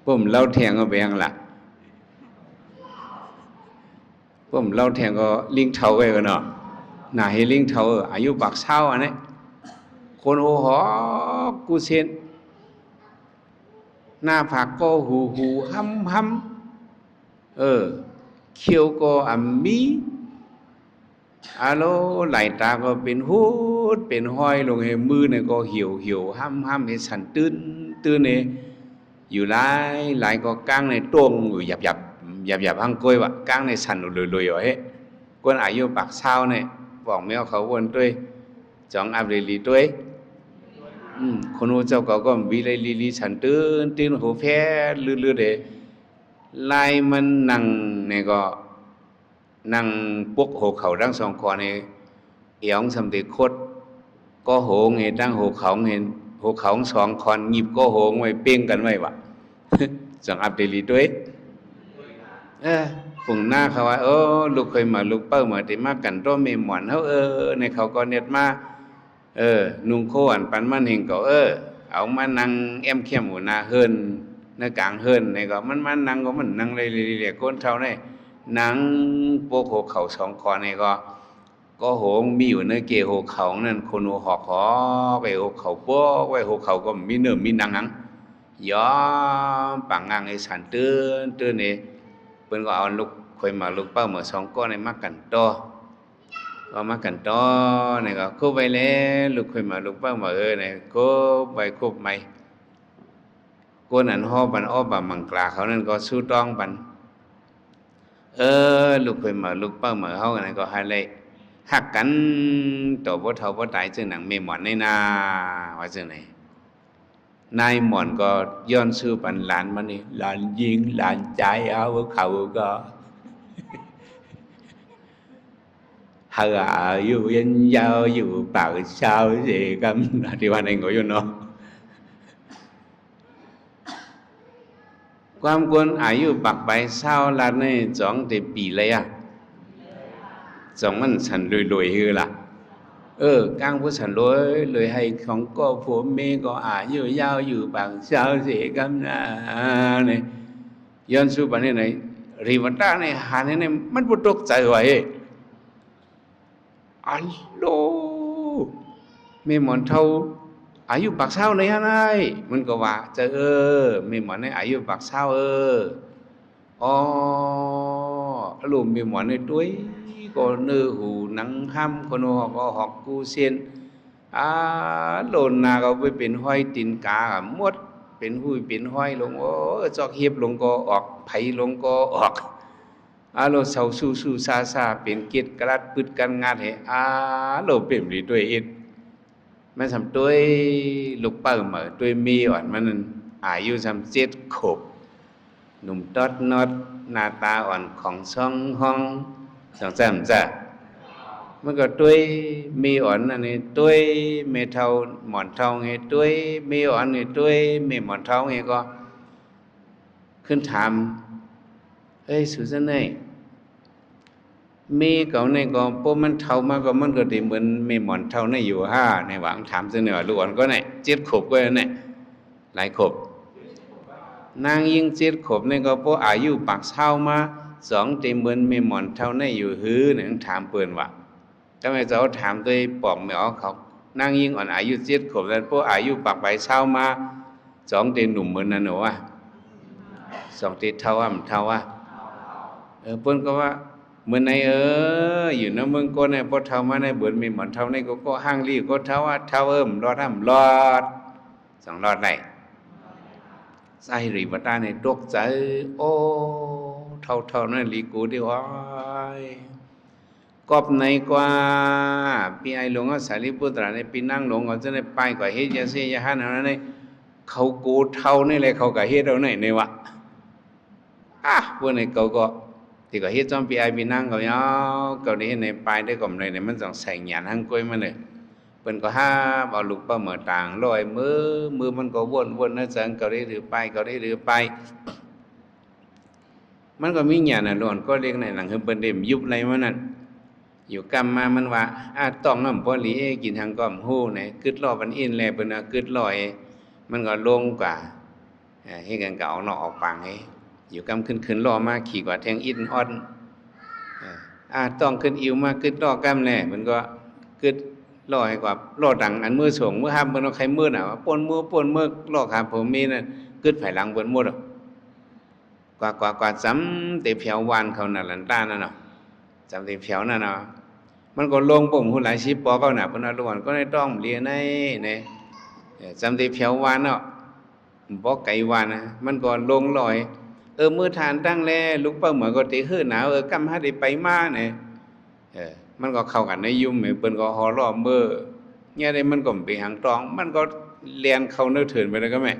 ປຸ້ມເຫຼົ້າແທ່ງກໍເປັນຫຍັງລະ? ປຸ້ມເຫຼົ້າແທ່ງກໍລິງເຖົ້າໄວ້ກໍເນາະ ໜ້າເຮັດລິງເຖົ້າ ອາຍຸປາກຊາວອັນນີ້ ຂົນຫົວຫອກກູເຊັນ ໜ້າຜາກກໍຫູຫູຫຳໆ ເອີ ຄິ້ວກໍອຳມີ ອາໂລ ລາຍຕາກໍເປັນຫຸດເປັນຫ້ອຍລົງ ໃຫ້ມືນີ້ກໍຫ່ຽວໆ ຫຳໆ ໃຫ້ສັ່ນຕື້ນໆ ເດ ຢູ່ຫຼາຍໆ ກໍກາງໃນໂຕ່ງຢູ່ ຫຍັບໆ ຫຍັບໆ ຫາງກ້ອຍວ່າ ກາງໃນສັ່ນລຸຍໆ ວ່າເຮ ຄົນອາຍຸປາກຊາວນີ້ ປອກແມວເຂົາວນຕົວຍ ຈອງອັບລີລີຕົວຍ ອືມ ຄົນຮູ້ເຈົ້າເຂົາກໍວິໄລລີລີ ສັ່ນຕື້ນໆ ໂຫແຟດລືດໆ ເດ ລາຍມັນນັ່ງນີ້ກໍ ນັ່ງປົກຫົວເຂົ່າທັງສອງຂໍ້ໃນແອວ ສ່ຳເຕໂຄດ ກໍໂຫງໃຫ້ທັງຫົວເຂົ່າ ເຫັນຫົວເຂົ່າສອງຂ້ອນ ຫຍິບກໍໂຫງໄວ້ ເປ່ງກັນໄວ້ວ່າ ຈັ່ງອັບເດລີໂຕຍ ເອີ ຝູງໜ້າເຂົາວ່າ ໂອ້ ລູກເຂີຍໝາກ ລູກເປົ້າໝາກ ທີ່ມາກັນຕໍ່ແມ່ໝອນເຮົາ ເອີ ໃນເຂົາກໍເນັດມາ ເອີ ນຸ່ງໂຄອັນປັນມັນເຫັງກໍ ເອີ ເອົາມານັ່ງແອ້ມແຄ້ມຢູ່ໜ້າເຮືອນ ໃນກາງເຮືອນ ໃນກໍມັນມານັ່ງ ກໍມັນນັ່ງເລື້ອຍໆ ຄົນເຖົ້າໃນນັ່ງປົກຫົວເຂົ່າສອງຂ້ອນ ໃນກໍ ກໍໂຫງມີຢູ່ໃນເກຫົວເຂົ່ານັ້ນ ຄົນຫົວຫອກຫອກໄອ້ຫົວເຂົ່າປົກໄວ້ ຫົວເຂົ່າກໍມີເນີມີໜັງຫຍັງ ຍອມປາງງາງໄອ້ສັນຕື່ນໆ ເດ ເພິ່ນກໍເອົາລູກເຂີຍໝາກ ລູກເປົ້າໝາກສອງກ້ອນໃນມາກັນຕໍ່ ກໍມາກັນຕໍ່ ໃນກໍຄົບໄວ້ແລ້ວ ລູກເຂີຍໝາກ ລູກເປົ້າໝາກເອີຍ ໃນຄົບໄວ້ຄົບໄໝ ກົນອັນຫໍ້ປັນອໍ້ປາມັງກລາເຂົານັ້ນກໍສູ້ຕ້ອງປັນ ເອີ ລູກເຂີຍໝາກ ລູກເປົ້າໝາກເຮົານັ້ນກໍໃຫ້ໄດ້ຮັກກັນ ຕໍ່ບໍ່ເຖົ້າບໍ່ຕາຍ ເຊິ່ງນາງແມ່ໝອນໃນນາ ວ່າຈັ່ງໃດ ນາຍໝອນກໍຍ້ອນຊູ້ປັນຫຼານມານີ້ ຫຼານຍິງ ຫຼານຊາຍເຮົາ ເຂົາກໍ ໃຫ້ອາຍຸຍືນຍາວ ຢູ່ປາກຊາວເສຍກຳ ທີ່ວ່ານັ້ນກໍຢູ່ເນາະ ຄວາມຄົນອາຍຸປາກປາຍຊາວລາດໃນຈອງແຕ່ປີໃດອະ ຈອງມັນສັນໂລຍໆ ຄືລະ ເອີ ກາງຜູ້ສັນໂລຍໆ ໃຫ້ຂອງກໍຜົວເມກໍອາຍຸຍາວ ຢູ່ປາກຊາວເສຍກຳນາ ນີ້ ຍ້ອນສູ້ປານນີ້ໃນ ເຣວະຕາໃນຫານໃນ ມັນບໍ່ຕົກໃຈວ່າເອ ອາໂລ ແມ່ໝອນເຖົ້າອາຍຸປາກຊາວໃນຫັ້ນອ້າຍ. ມັນກໍວ່າ ເຈົ້າເອີ ແມ່ໝອນໃນອາຍຸປາກຊາວເອີ. ອໍ ອາໂລ ແມ່ໝອນໃນຕົວຍ ກໍເນື້ອຫູໜັງຫ້ຳ ຄົນຫອກກໍຫອກກູເສັ້ນ ອາໂລ ໜ້າກໍໄປເປັນຮອຍຕີນກາໝົດ ເປັນຫຸຍເປັນຮອຍລົງ ໂອ້ ຈອກເຫັບລົງກໍອອກ ໄຜລົງກໍອອກ. ອາໂລ ເຊົາຊູ່ໆຊາໆ ເປັນເກັດກະລັດປຶດກັນງັດໃຫ້ ອາໂລ ເປັນດີຕົວເຮັດ ມັນສ່ຳຕົວຍລູກເປົ້າເໝີ ຕົວຍເມອ່ອນມັນນັ້ນ ອາຍຸສ່ຳເຈັດຂົບ ໜຸ່ມຕອດນອດ ໜ້າຕາອ່ອນຂອງຊ່ອງຫ້ອງ ສອງສາມຈ້າ ມັນກໍຕົວຍເມອ່ອນນັ້ນໃຫ້ຕົວຍ ແມ່ເຖົ້າໝອນເຖົ້າໃຫ້ຕົວຍ ເມອ່ອນໃຫ້ຕົວຍ ແມ່ໝອນເຖົ້າໃຫ້ກໍ ຂຶ້ນຖາມ ເອີຍ ສູຊັ້ນເອີຍ ແມ່ເຂົານີ້ກໍ ພໍມັນເຖົ້າມາກໍ ມັນກໍໄດ້ເໝືອນແມ່ໝອນເຖົ້ານີ້ຢູ່ຫາ ໃນຫວ່າງຖາມຊັ້ນນີ້ວ່າ ລູກອ່ອນກໍນີ້ ເຈັດຂົບກໍນີ້ ຫຼາຍຂົບ ນາງຍິງເຈັດຂົບນີ້ກໍ ພໍອາຍຸປາກຊາວມາ ຈອງໄດ້ເໝືອນແມ່ໝອນເຖົ້ານີ້ຢູ່ຫື ນາງຖາມເພິ່ນວ່າ. ທຳໄມເຈົ້າຖາມໂດຍປອກແມ່ອອກເຂົາ ນາງຍິງອ່ອນອາຍຸເຈັດຂົບນັ້ນ ພໍອາຍຸປາກປາຍຊາວມາ ຈອງເຕໜຸ່ມເໝືອນນັ້ນຫວາ ຈອງເຕເຖົ້າອຳເຖົ້າຫວາ. ເອີ ເພິ່ນກໍວ່າ ເໝືອນໃນເອີ ຢູ່ນຳເມືອງໂກນໃນ ພໍເຖົ້າມາໃນເໝືອນແມ່ໝອນເຖົ້າໃນ ກໍ ກໍຮ່າງລີກໍເຖົ້າຫວາ ເຖົ້າເອີ ລອດອຳລອດ ຈັ່ງລອດໄດ້. ຊາຍເຮວະຕານີ້ຕົກໃຈ ໂອ້ ເຖົ້າໆນັ້ນລີກູເດວອາຍ ກອບໃນກວ່າ ປີອາຍຫຼວງເຮົາສາລີປຸດຕະລານີ້ ປີນາງຫຼວງເຮົາຈະໄດ້ໄປກວ່າເຮັດຢາເຊຍຢາຫັນເຮົານັ້ນ ເຂົາໂກເຖົ້ານີ້ແຫຼະ ເຂົາກະເຮັດເອົາໃນນີ້ຫວາ. ອາ ພວກນີ້ເຂົາກໍ ທີ່ກໍເຮັດຈອມປີອາຍປີນາງເຂົາເນາະ ເຂົາໄດ້ເຮັດໃນປາຍໄດ້ກໍບໍ່ໄດ້ນີ້ ມັນຕ້ອງໃຊ້ຍານຮັງກວຍມັນເດີ. ເພິ່ນກໍຫາບເອົາລູກປາໝີຕ່າງຮ້ອຍ ມື້ ມື້ມັນກໍວົນໆໃນຈັ່ງ ເຂົາໄດ້ຫຼືປາຍ ເຂົາໄດ້ຫຼືປາຍ ມັນກໍມີຍານອາລົມກໍເລັກໃນຫຼັງ ຄືເພິ່ນໄດ້ຍຸບໄລ່ມານັ້ນ ຢູ່ກຳມາມັນວ່າ ອາ ຕ້ອງນຳບໍ່ຫຼີ ເອ ກິນຫຍັງກໍບໍ່ຮູ້ແນ ກຶດລໍ້ບັນອິນແລ ເພິ່ນວ່າ ກຶດລໍ້ ມັນກໍລົງກວ່າ ເຮັດຫຍັງກໍອອກນອກອອກປາງເດ ຢູ່ກຳຂຶ້ນຂຶ້ນລໍ້ມາ ຂີ່ກວ່າແທງອິດອອດ ອາ ຕ້ອງຂຶ້ນອິວມາ ກຶດລໍ້ກຳແລ ເພິ່ນກໍກຶດລໍ້ໃຫ້ກວ່າ ລໍ້ດັງອັນມືສົ່ງ ມືຮັບ ເພິ່ນເອົາໄຄມືນະ ວ່າປົນມື ປົນມື ລໍ້ຂາຜົມມີນະ ກຶດໄຜຫຼັງເພິ່ນໝົດ ກວ່າ ກວ່າ ກວ່າ ຈຳແຕ່ແຖວວານເຂົານະລັນຕານັ້ນເນາະ ຈຳແຕ່ແຖວນັ້ນເນາະ ມັນກໍລົງບໍ່ຮູ້ຫຼາຍສິບປອກເຂົານະ ເພິ່ນວ່າ ລວນກໍໄດ້ຕ້ອງເລຍໃນ ໃນ ເອີ ຈຳແຕ່ແຖວວານເນາະ ບໍ່ໄກວານນະ ມັນກໍລົງລ້ອຍ ເອີ ມື້ທ່ານຕັ້ງແລ ລູກເປົ້າເໝືອກໍເຕເຮີໜາວ ເອີ ກຳຫາໄດ້ໄປມາແນ ເອີ ມັນກໍເຂົ້າກັນໃນຍຸມ ເພິ່ນກໍຫົວເລາະເມີ້ ຍາໃດມັນກໍບໍ່ເປັນຫຍັງຕ້ອງ ມັນກໍແລ່ນເຂົ້າເນີເທີນໄປແລ້ວກໍແມ່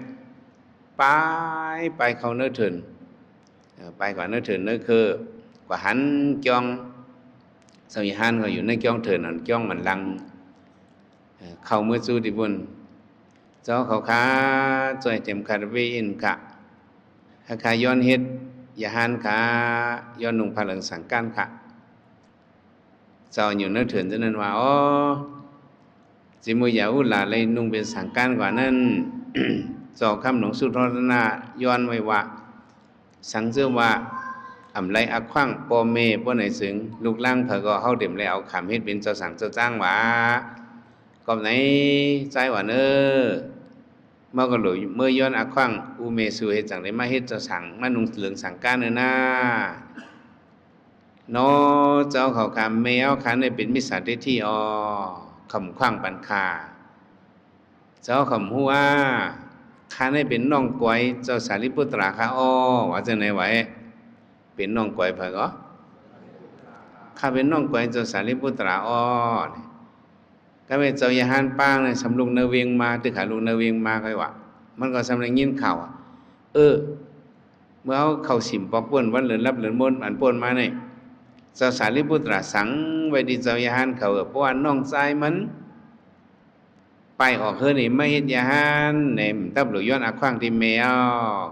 ໄປ ໄປເຂົ້າເນີເທີນ ເອີ ໄປກວ່າເນີເທີນເນີເຄີ ກວ່າຫັນກ່ອງ ເຈົ້າຍາຫານເຂົາຢູ່ໃນກ່ອງເທີນນັ້ນ ກ່ອງອັນຫຼັງ ເອີ ເຂົ້າເມືອສູ່ທີ່ພຸ້ນ ເຈົ້າເຂົາຂ້າ ຈ່ອຍເຂັມຂັດເວອິນຂະ ຂ້າ ຂ້າຍ້ອນເຮັດຍາຫານຂະ ຍ້ອນນຸ່ງຜ້າເຫຼືອງສັງການຂະ. ເຈົ້າຢູ່ໃນເຖິນເທົ່ານັ້ນວ່າ ອໍ ຈິມຸຢາອຸຫຼາໄລນຸ່ງເປັນສັງການກວ່ານັ້ນ ເຈົ້າຄຳຫຼວງສຸທອດຕະນະຍ້ອນໄວ້ວ່າ ສັງເຈີວ່າ ອຳໄລອາຂວາງ ພໍ່ແມ່ບໍ່ໃນເຊິ່ງ ລູກຫຼານເພິ່ນກໍເຮົາເຕັມແລ້ວ ຄຳເຮັດເປັນເຈົ້າສັງເຈົ້າຈ້າງວ່າ ກອບໃນ ໃຈວ່າເນີ ມາກໍໂຫຼຍເມືອຍ້ອນອາຂວາງ ອູແມ່ສູ່ເຮັດຈັ່ງໃດມາເຮັດເຈົ້າສັງ ມານຸ່ງເຫຼືອງສັງການເນີນາ. ເນາະ ເຈົ້າເຂົາຂ້າ ແມ່ເຮົາຂ້ານີ້ເປັນມິດສາທິດຖິອໍ ຄຳຂວ້າງປັນຂ້າ ເຈົ້າຄຳຮູ້ວ່າ ຂ້ານີ້ເປັນນ້ອງກວຍເຈົ້າສາລີປຸດຕະລາຂ້າອໍ ວ່າຈັ່ງໃດວະ ເປັນນ້ອງກວຍໃຜກໍ ຂ້າເປັນນ້ອງກວຍເຈົ້າສາລີປຸດຕະລາອໍ. ກໍແມ່ນເຈົ້າຍາຫານປາງນັ້ນ ສຳລຸກເນີເວງມາ ຕຶກຫາລຸກເນີເວງມາ ຂ້ອຍວ່າ ມັນກໍສຳໄດ້ຍິນຂ່າວ ເອີ ເມື່ອເຮົາເຂົ້າສິມປອກເປື້ອນວັນເລີນລັບເລີນມົນອັນປົນມານີ້ ເຈົ້າສາລີປຸດຕະລາສັງໄວ້ທີ່ເຈົ້າຍາຫານເຂົາ ເອີ ເພາະວ່ານ້ອງຊາຍມັນ ໄປອອກເຮືອນນີ້ມາເຮັດຍາຫານ ແນມຕັບຫຼູຍ້ອນອາຂວ້າງທີ່ແມ່ເອົາ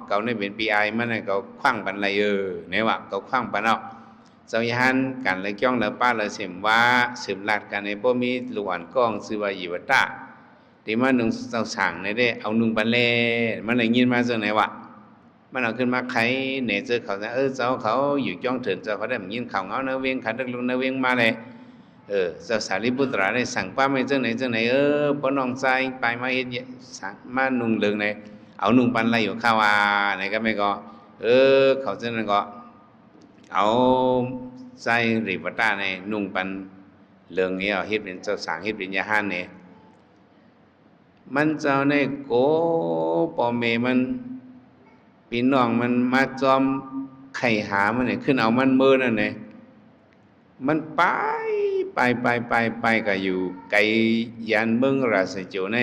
ເຂົານີ້ເປັນປີອາຍມັນ ເຂົາຂວ້າງປັນໄລເອີ ແນວ່າເຂົາຂວ້າງປັນເອົາ ເຈົ້າຍາຫານກັນລະກ່ອງລະປາລະເສັມວ່າ ສືບລາດກັນໃນບໍ່ມີລູກອ່ອນກ້ອງ ຊື່ວ່າອີວະຕາ ທີ່ມານຸ່ງເຈົ້າສາງໃນເດ້ ເອົານຸ່ງປັນແລ ມັນໄດ້ຍິນມາຈັ່ງໃດວະ ມັນເອົາຂຶ້ນມາໄຂແໜເຈີເຂົາ ເອີ ເຈົ້າເຂົາຢູ່ຈອງເຖິນ ເຈົ້າເຂົາໄດ້ຍິນຂ່າວເງົາໃນເວງ ຂັນເລິກລຸກໃນເວງມາແລ ເອີ ເຈົ້າສາລີບຸດຕາໄດ້ສັ່ງປ້າມໃຫ້ຈັ່ງໃດຈັ່ງໃດ ເອີ ພໍ່ນ້ອງຊາຍປາຍມາເຮັດ ສາ ມານຸ່ງເຫຼືອງໃດ ເອົານຸ່ງປັນໄດ້ຢູ່ຂ້າວາ ໃນກໍແມ່ນກໍ ເອີ ເຂົາຈັ່ງນັ້ນກໍ ເອົາຊາຍເຣວະຕາໃນນຸ່ງປັນເຫຼືອງນີ້ ເຮັດເປັນເຈົ້າສາງ ເຮັດເປັນຍາຫານນີ້ ມັນເຈົ້າໃນໂກ ພໍ່ແມ່ມັນ ພີ່ນ້ອງມັນມາຈອມໄຂ່ຫາມັນນີ້ ຂຶ້ນເອົາມັນເມີນັ້ນແຫຼະ ມັນໄປ ໄປ ໄປ ໄປ ໄປ ກະຢູ່ໄກ ຢ້ານເມືອງລາຊະໂຈໃນ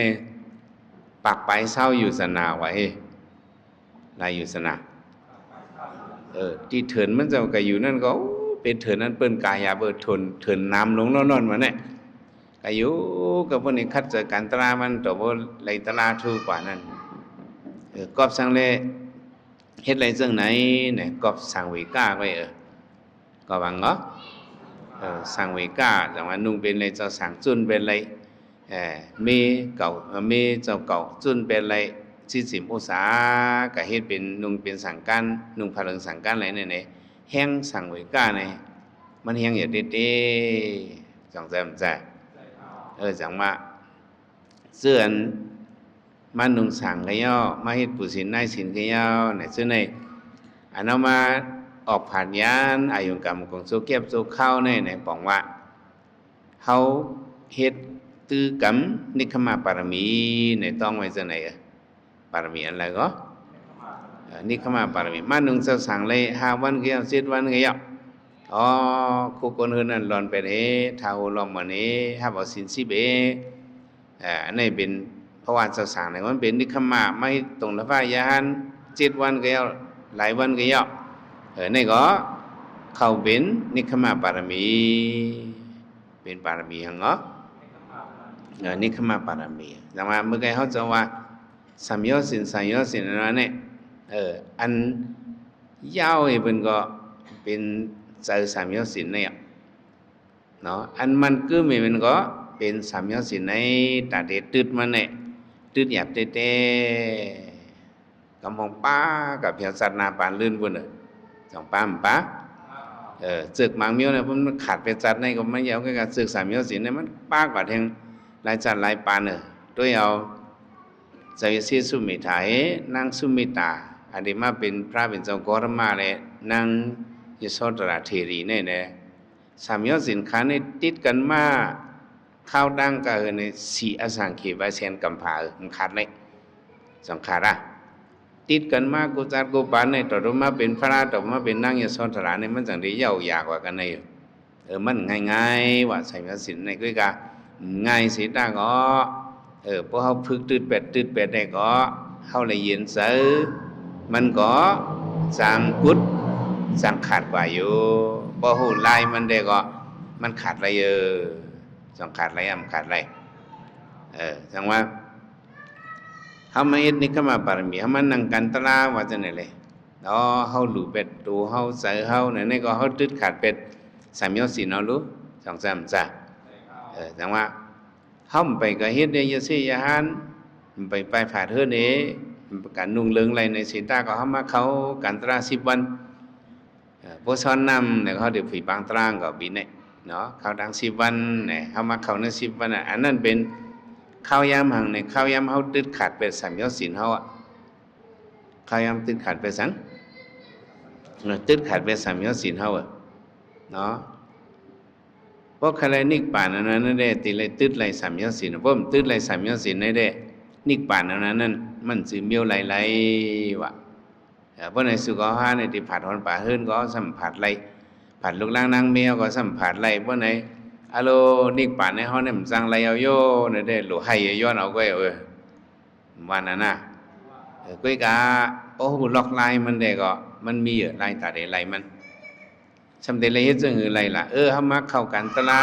ປາກປາຍຊາວຢູ່ຊັ້ນນາວ່າເຮ ຫຼາຍຢູ່ຊັ້ນນາ ເອີ ທີ່ເຖິນມັນເຈົ້າກະຢູ່ນັ້ນກໍ ໂອ້ ເປັນເຖິນອັນເປີ້ນກາຍາເບີ ເຖິນ ເຖິນນ້ຳລົງນອນໆ ວ່າແນ່ ກະຢູ່ກັບພວກນີ້ ຂັດໃຈກັນຕະລາມັນ ໂຕບໍ່ໄດ້ຕະລາທຸກວ່ານັ້ນ ເອີ ກອບສັງແລ ເຮັດໄດ້ຈັ່ງໃດແນ່ ກອບສັງເວກາໄວ້ ເອີ ກໍຫວັງເນາະ ເອີ ສັງເວກາ ຈັ່ງວ່ານຸ່ງເປັນໄລເຈົ້າສັງ ຈຸນເປັນໄລ ເອີ ເມເກົ່າ ເອີ ເມເຈົ້າເກົ່າ ຈຸນເປັນໄລ ສິດສິມອຸດສາ ກະເຮັດເປັນນຸ່ງເປັນສັງການ ນຸ່ງຜ້າເຫຼືອງສັງການໄລແນ່ໆ ແຮງສັງເວກາໃນ ມັນແຮງຢູ່ເຕໆ ຈັ່ງຊັ້ນຈ້າ ເອີ ຈັ່ງວ່າ ເຊິ່ງອັນ ມານຸ່ງສັງກະເຍົາ ມາເຮັດປູສິນນາຍສິນກະເຍົາ ໃນເຊິ່ງໃນ ອັນເອົາມາອອກຜາດຍານ ອາຍຸງກຳກົງໂຊກຽບໂຊເຂົ້າໃນ ໃນປອງວ່າ ເຮົາເຮັດຕື້ກຳນິກຂະມະປາລະມີ ໃນຕ້ອງໄວ້ຈັ່ງໃດ ເອີ ປາລະມີອັນໃດກໍ ເອີ ນິກຂະມະປາລະມີ ມານຸ່ງເຈົ້າສັງໄດ້ຫ້າວັນກະເຍົາ ເຈັດວັນກະເຍົາ ອໍ ຄູ່ຄົນເຮືອນນັ້ນລອນໄປເດ ຖ້າຮູ້ລອມມື້ນີ້ ຮັບເອົາສິນສິບເອ ເອີ ອັນນີ້ເປັນ ເພາະວ່າເຈົ້າສັງນີ້ມັນເປັນນິກຂະມະ ມາເຮັດຕົງລະພະຍາຫານ ເຈັດວັນກະເຍົາ ຫຼາຍວັນກະເຍົາ ເອີ ນີ້ກໍເຂົ້າເປັນນິກຂະມະປາລະມີ ເປັນປາລະມີຫຍັງເນາະ ເອີ ນິກຂະມະປາລະມີ ຈັ່ງວ່າເມື່ອກີ້ເຮົາຈະວ່າ ສຳໂຍສິນ ສຳໂຍສິນ ອັນນັ້ນແຫຼະ ເອີ ອັນຍາວນີ້ເພິ່ນກໍເປັນໃຈສຳໂຍສິນນີ້ເນາະ ອັນມັນກຶ້ມນີ້ມັນກໍເປັນສຳໂຍສິນໃນຕາເດຕຶດມັນແຫຼະ ຕຶດຫຍາບແຕ່ໆ ກຳມອງປາກັບພຽວສັດໜ້າປານລື່ນພຸ້ນເດີ ຈອງປາມປາ ເອີ ເຈິກໝາກມ້ຽວນະ ມັນຂາດໄປຈັດໃນກໍມັນຍາວ ກໍເຈິກສາມໂຍສິນນະ ມັນປາກວ່າແທງຫຼາຍຈັດຫຼາຍປານເດີ ໂດຍເອົາ ເຈົ້າຍາສີສຸເມທາເອ ນາງສຸເມຕາ ອັນທີ່ມາເປັນພະເປັນເຈົ້າກໍຕະມະ ແລະ ນາງຍະໂສທະລາເທຣີນີ້ແຫຼະ ສາມໂຍສິນຂານີ້ຕິດກັນມາ ຄາວຕ່າງກະເອີ້ນສີ່ອະສັງເຂວະແສນກຳພາ ມັນຂາດເລີຍ ສອງຂາດລະ ຕິດກັນມາກູຈັດກູປານນີ້ ຕໍ່ມາເປັນພະ ຕໍ່ມາເປັນນາງຍະໂສທະລານີ້ ມັນຈັ່ງໄດ້ເຍົາຢາກວ່າກັນໃນ ເອີ ມັນງ່າຍໆ ວ່າສາມໂຍສິນໃນ ຄືກະງ່າຍຊິຕາກໍ ເອີ ພວກເຮົາຝຶກຕຶດແປດ ຕຶດແປດໄດ້ກໍ ເຮົາລະເຢັນໃຈ ມັນກໍຈັ່ງກຸດ ຈັ່ງຂາດກວ່າຢູ່ ບໍ່ຮູ້ລາຍມັນໄດ້ກໍ ມັນຂາດລະເອີ ຈັ່ງຂາດລະອຳຂາດລະ ເອີ ຈັ່ງວ່າ ເຮົາມາເຮັດນິກຂະມະບາລະມີ ເຮົາມານັ່ງກັນຕະລາ ວ່າຈັ່ງໃດເລີຍ ເນາະ ເຮົາຮູ້ແປດໂຕເຮົາ ໃຈເຮົາ ໃນນີ້ກໍເຮົາຕຶດຂາດແປດສາມໂຍສິນເຮົາຮູ້ ສອງສາມຊາ ເອີ ຈັ່ງວ່າ ເຮົາໄປກໍເຮັດໄດ້ຢາເສຍຢາຫານ ໄປ ໄປຝາດເຮີເດ ການນຸ່ງເລິງໄລໃນເສດຕາ ກໍເຮົາມາເຂົ້າກັນຕະລາສິບວັນ ເອີ ບໍ່ຊ້ອນນ້ຳ ແລ້ວເຮົາໄດ້ຜຸຍບາງຕະລາງກໍບິນເນາະ ເຂົ້າຕັ້ງສິບວັນ ເຮົາມາເຂົ້າໃນສິບວັນ ອັນນັ້ນເປັນຄາວຍາມຫັງ ໃນຄາວຍາມເຮົາຕຶດຂາດແປດສາມໂຍສິນເຮົາ ຄາວຍາມຕຶດຂາດແປດສັງ ເອີ ຕຶດຂາດແປດສາມໂຍສິນເຮົາ ເນາະ ບໍ່ຄະໄລນິບປານອັນນັ້ນເດ້ ຕິໄລຕຶດໄລສາມໂຍສິນ ບໍ່ຕຶດໄລສາມໂຍສິນໃນເດ້ ນິບປານອັນນັ້ນ ມັນຊິມີໄລໄລວ່າ ເອີ ບໍ່ໃນສຸກເຮົາຫາໃນທີ່ຜັດຮອນປາເຮືອນກໍສຳຜັດໄລ ຜັດລູກລ້າງນາງແມວກໍສຳຜັດໄລ ບໍ່ໃນອາໂລນິບປານໃນເຮົານີ້ມັນຈັ່ງໄລເອົາໂຍ ໃນເດ້ ໂລໄຫ້ຍ້ອນເອົາກໍເອີ ວ່ານັ້ນນະ ເອີ ກ້ອຍກະ ໂອ້ ລັອກລາຍມັນແດ່ກໍ ມັນມີຢູ່ລາຍຕາເດໄລມັນ ຊ່ຳເດໄລເຮັດຈັ່ງອື່ນໄລລະ ເອີ ເຮົາມາເຂົ້າກັນຕະລາ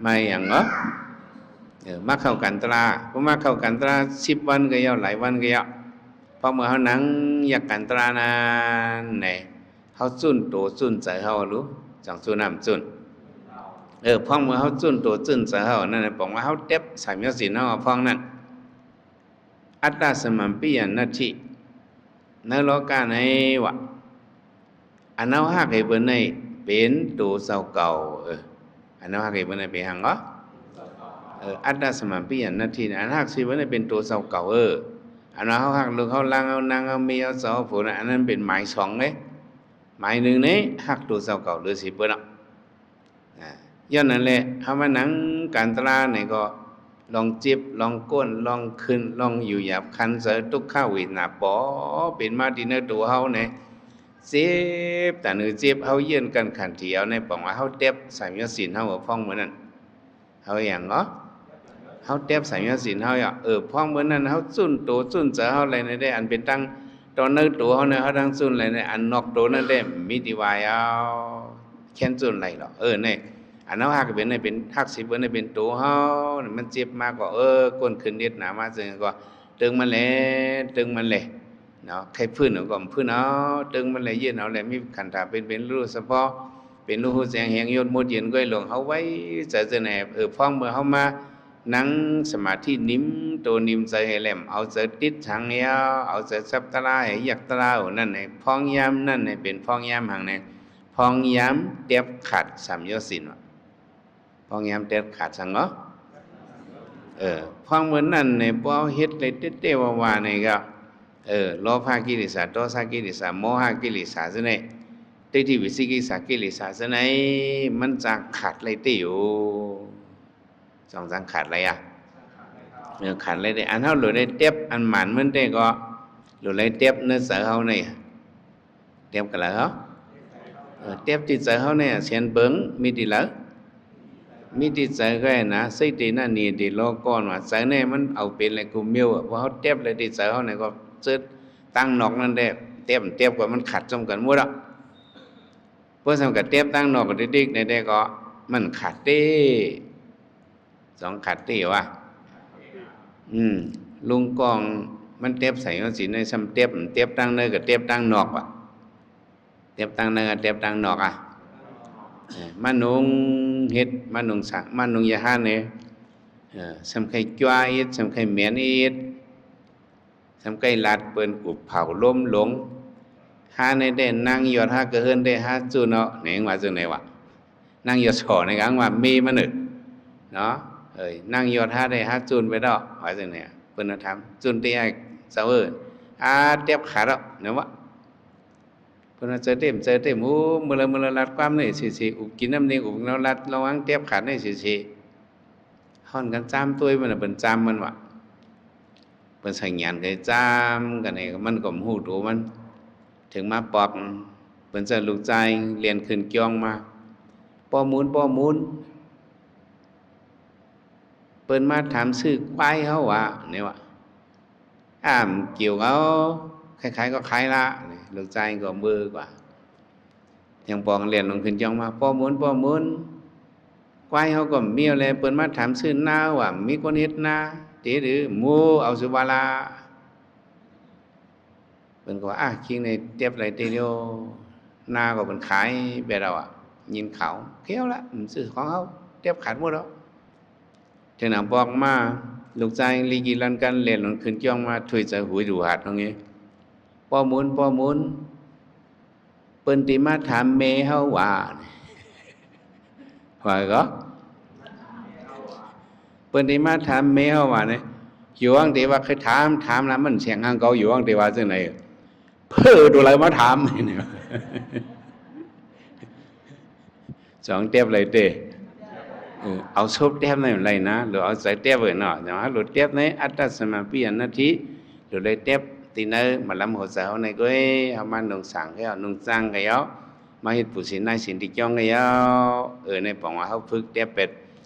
ມາຫຍັງເນາະ ເອີ ມາເຂົ້າກັນຕະລາ ພໍມາເຂົ້າກັນຕະລາສິບວັນກໍເຍົາ ຫຼາຍວັນກໍເຍົາ ພໍເມື່ອເຮົານັ່ງຢາກກັນຕະລານັ້ນ ເຮົາຈູນໂຕຈູນໃຈເຮົາ ຫຼື ຈັ່ງຈູນນ້ຳຈູນ ເອີ ພອງເມື່ອເຮົາຈູນໂຕຈູນໃຈເຮົານັ້ນ ປອງວ່າເຮົາເຕັບສາມໂຍສິນເຮົາເອົາພອງນັ້ນ ອັດຕະສະມະປິຍະນັດຖິ ໃນໂລກາໃນວະ ອັນເຮົາຮັກໃຫ້ເພິ່ນໃນ ປັນໂຕເຈົ້າເກົ່າ. ເອີ ອັນເຮົາຮັກເອງເບິ່ງນັ້ນເປັນຫຍັງເກາະ? ເອີ ອັດຕະສະມາປິຍານາທິ ອັນຮັກສິບເບິ່ງນັ້ນເປັນໂຕເຈົ້າເກົ່າ. ເອີ ອັນວ່າເຮົາຮັກລູກເຮົາ ຫຼານເຮົາ ນາງເຮົາ ເມເຮົາ ເຈົ້າເຮົາ ຜົວເຮົາ ອັນນັ້ນເປັນໝາຍສອງເດ້. ໝາຍໜຶ່ງນີ້ ຮັກໂຕເຈົ້າເກົ່າ ຫຼືສິບເບິ່ງເນາະ. ອາ ຍ້ອນນັ້ນແຫຼະ ເຮົາມານັ່ງການຕະລານີ້ກໍ ລອງເຈັບ ລອງກ້ນ ລອງຂຶ້ນ ລອງຢູ່ຫຍາບຄັນໃຈ ທຸກຂະເວທະນາປໍເປັນມາທີ່ເນື້ອໂຕເຮົາແນ່ ເຈັບຕາໜືເຈັບ ເຮົາເຢືອນກັນຂັນທີເອົາໃນປອງວ່າເຮົາແຕັບສາມໂຍຊນເຮົາເອົາພ້ອງມື້ນັ້ນ ເຮົາຫຍັງເນາະ ເຮົາແຕັບສາມໂຍຊນເຮົາອະ ເອີ ພ້ອງມື້ນັ້ນເຮົາຈູນໂຕຈູນໃຈເຮົາໄດ້ໃນເດ້ ອັນເປັນຕັ້ງ ຕອນໃນໂຕເຮົານີ້ ເຮົາທັງຈູນໄດ້ໃນອັນນອກໂຕນັ້ນເດ້ ມີແຕ່ວ່າເອົາແຄນຈູນໄດ້ເນາະ. ເອີ ນີ້ ອັນເຮົາຮັກເປັນນີ້ ເປັນຮັກສິບເບິ່ງນີ້ ເປັນໂຕເຮົານີ້ ມັນເຈັບມາກໍ ເອີ ກົ້ນຂຶ້ນເດັດໜາມາ ເຊິ່ງກໍຕຶງມັນແຫຼະ ຕຶງມັນແຫຼະເນາະ. ໃຄຟື້ນກໍຟື້ນເອົາ ຕຶງມັນແຫຼະ ເຢັນເອົາແຫຼະ ມີຂັນທາເປັນ ເປັນຮູ້ສະເພາະ ເປັນຮູ້ແຈ້ງແຮງຍົດໝົດເຢັນກ້ອຍຫຼວງ ເຮົາໄວ້ໃຈຈັ່ງໃດ ເອີ ພ້ອມເມື່ອເຮົາມາ ນັ່ງສະມາທິໜິ່ມໂຕໜິ່ມໃຈໃຫ້ແຫຼມ ເອົາໃຈຕິດທາງແນວ ເອົາໃຈຈັບຕະລາໃຫ້ຢາກຕະລານັ້ນໃນພ້ອງຍາມນັ້ນໃນ ເປັນພ້ອງຍາມຫຍັງໃນ ພ້ອງຍາມແຕັບຂາດສາມໂຍຊນ ພ້ອງຍາມແຕັບຂາດສັງເນາະ. ເອີ ພ້ອງມື້ນັ້ນໃນ ພໍເຮົາເຮັດໄດ້ເຕັດໆວ່າໆໃນກໍ ເອີ ໂລພະກິເລສາ ໂທສະກິເລສາ ໂມຫະກິເລສາ ຊັ້ນໃນ ທິດຖິວິຈິກິດສາກິເລສາ ຊັ້ນໃນ ມັນຈະຂາດໄດ້ເຕໂອ ສອງສາມຂາດໄດ້ອະ ເອີ ຂາດໄດ້ເຕ ອັນເຮົາໂລດໄດ້ແຕັບອັນໝານມັນເຕກໍ ໂລດໄດ້ແຕັບໃນໃຈເຮົາໃນ ແຕັບກະລະເຮົາ ເອີ ແຕັບທີ່ໃຈເຮົາໃນ ສຽນເບິ່ງ ມີທີ່ລາວ ມີທີ່ໃຈກໍນະ ໄຊເຕນະນີຕິໂລກອນວ່າ ໃຈໃນມັນເອົາເປັນແລະກູເມວ ເພາະເຮົາແຕັບແລະທີ່ໃຈເຮົາໃນກໍເຈີດຕັ້ງນອກນັ້ນແຫຼະ ແຕັບ ແຕັບກໍມັນຂາດຊ່ຳກັນໝົດອະ. ເພາະສຳກັດແຕັບຕັ້ງນອກກໍຕິກໆ ໃນແຕ່ກໍມັນຂາດເຕ ສອງຂາດເຕວ່າ ອືມ ລຸງກອງມັນແຕັບໃສ່ເຮົາຊິໃນ ຊ່ຳແຕັບ ແຕັບຕັ້ງໃນກໍແຕັບຕັ້ງນອກວ່າ ແຕັບຕັ້ງໃນກໍແຕັບຕັ້ງນອກອະ ເອີ ມານຸ່ງເຮັດ ມານຸ່ງສັງ ມານຸ່ງຢາຫານເດ້ ເອີ ຊ່ຳໄຄຈົວເຮັດ ຊ່ຳໄຄແມ່ນເຮັດ ຊ່ຳໄກລັດເປີ້ນກຸບເຜົາລົມຫຼົງ ຫາໃນແດ່ນາງຢອດຫາກະເຮີນໄດ້ຫາຈູນເນາະ ແໜງວ່າຈັ່ງໃດວະ ນາງຢອດສໍໃນກາງວ່າເມມະນຶກເນາະ ເອີຍ ນາງຢອດຫາໄດ້ຫາຈູນໄປເນາະ ວ່າຈັ່ງໃດ ເພິ່ນມາຖາມ ຈູນຕິອ້າຍເຈົ້າເອີຍ ອາ ແຕັບຂາດເນາະ ແນວວະ ເພິ່ນວ່າ ເຈີເຕັມ ເຈີເຕັມ ໂອ້ ມື້ລະມື້ລະລັດຄວາມນີ້ຊິໆ ອຸບກິນນ້ຳນີ້ ອຸບກິນນ້ຳລັດ ລະວັງແຕັບຂາດນີ້ຊິໆ ຮ້ອນກັນຈາມຕົວຍມັນນະ ເພິ່ນຈາມມັນວ່າ ເພິ່ນສັງຍານໄກຈາມກັນໃຫ້ ມັນກໍບໍ່ຮູ້ໂຕມັນ ເຖິງມາປອກ ເພິ່ນເອີ້ນລູກຊາຍແລ່ນຂຶ້ນກ່ຽວມາ ພໍ່ໝູນ ພໍ່ໝູນ ເພິ່ນມາຖາມຊື້ຄວາຍເຮົາວ່າ ແນວວ່າ ອ້າມ ກ່ຽວເອົາ ໃຄຂາຍກໍຂາຍລະ ລູກຊາຍກໍເມີກວ່າ ທຽງປອງແລ່ນລົງຂຶ້ນຈ້ອງມາ ພໍ່ໝູນ ພໍ່ໝູນ ຄວາຍເຮົາກໍມີແລ້ວ ເພິ່ນມາຖາມຊື້ນາວ່າ ມີຄົນເຮັດນາຕິ ຫຼື ໝູ່ເອົາສຸບາລາ ເພິ່ນກໍວ່າ ອາ ຄິງໃນເຕັບໄລເຕໂຍ ນາກໍເພິ່ນຂາຍແບບເອົາອະ ຍິນເຂົາ ຂຽວລະ ມັນຊື້ຂອງເຮົາ ເຕັບຂາດໝົດແລ້ວ. ເທື່ອໜ້າບອກມາ ລູກຊາຍລີກີລັນກັນ ແລ່ນລົງຂຶ້ນຈ້ອງມາ ຖ້ວຍໃຈຫູດູຫາດນ້ອງເອີຍ ພໍ່ໝູນ ພໍ່ໝູນ ເພິ່ນຕິມາຖາມແມ່ເຮົາວ່າ ວ່າກໍ ເພິ່ນຕິມາຖາມແມ່ເຮົາວ່ານີ້ ຢູ່ຫວ່າງທີ່ວ່າເຄີຍຖາມ ຖາມລະມັນສຽງຫາງເກົ່າ ຢູ່ຫວ່າງທີ່ວ່າຈັ່ງໃດ ເພີໂຕໃດມາຖາມ ສອງແຕັບໄລເຕ ເອີ ເອົາສົບແຕັບນັ້ນໄລນະ ຫຼືເອົາໃຈແຕັບເອີເນາະ ເຮົາໂລດແຕັບໃນອັດຕະສະມາປິຍານາທິ ໂລດໄລແຕັບຕິນາມາລຳຫົວໃຈເຮົາໃນກ້ວຍ ເຮົາມານຸ່ງສາງແກ້ວ ນຸ່ງຈ້າງແກ້ວ ມາເຮັດປູຊິນນາຍສິນຕິຈ້ອງແກ້ວ ເອີ ໃນປອງວ່າເຮົາຝຶກແຕັບເປັດ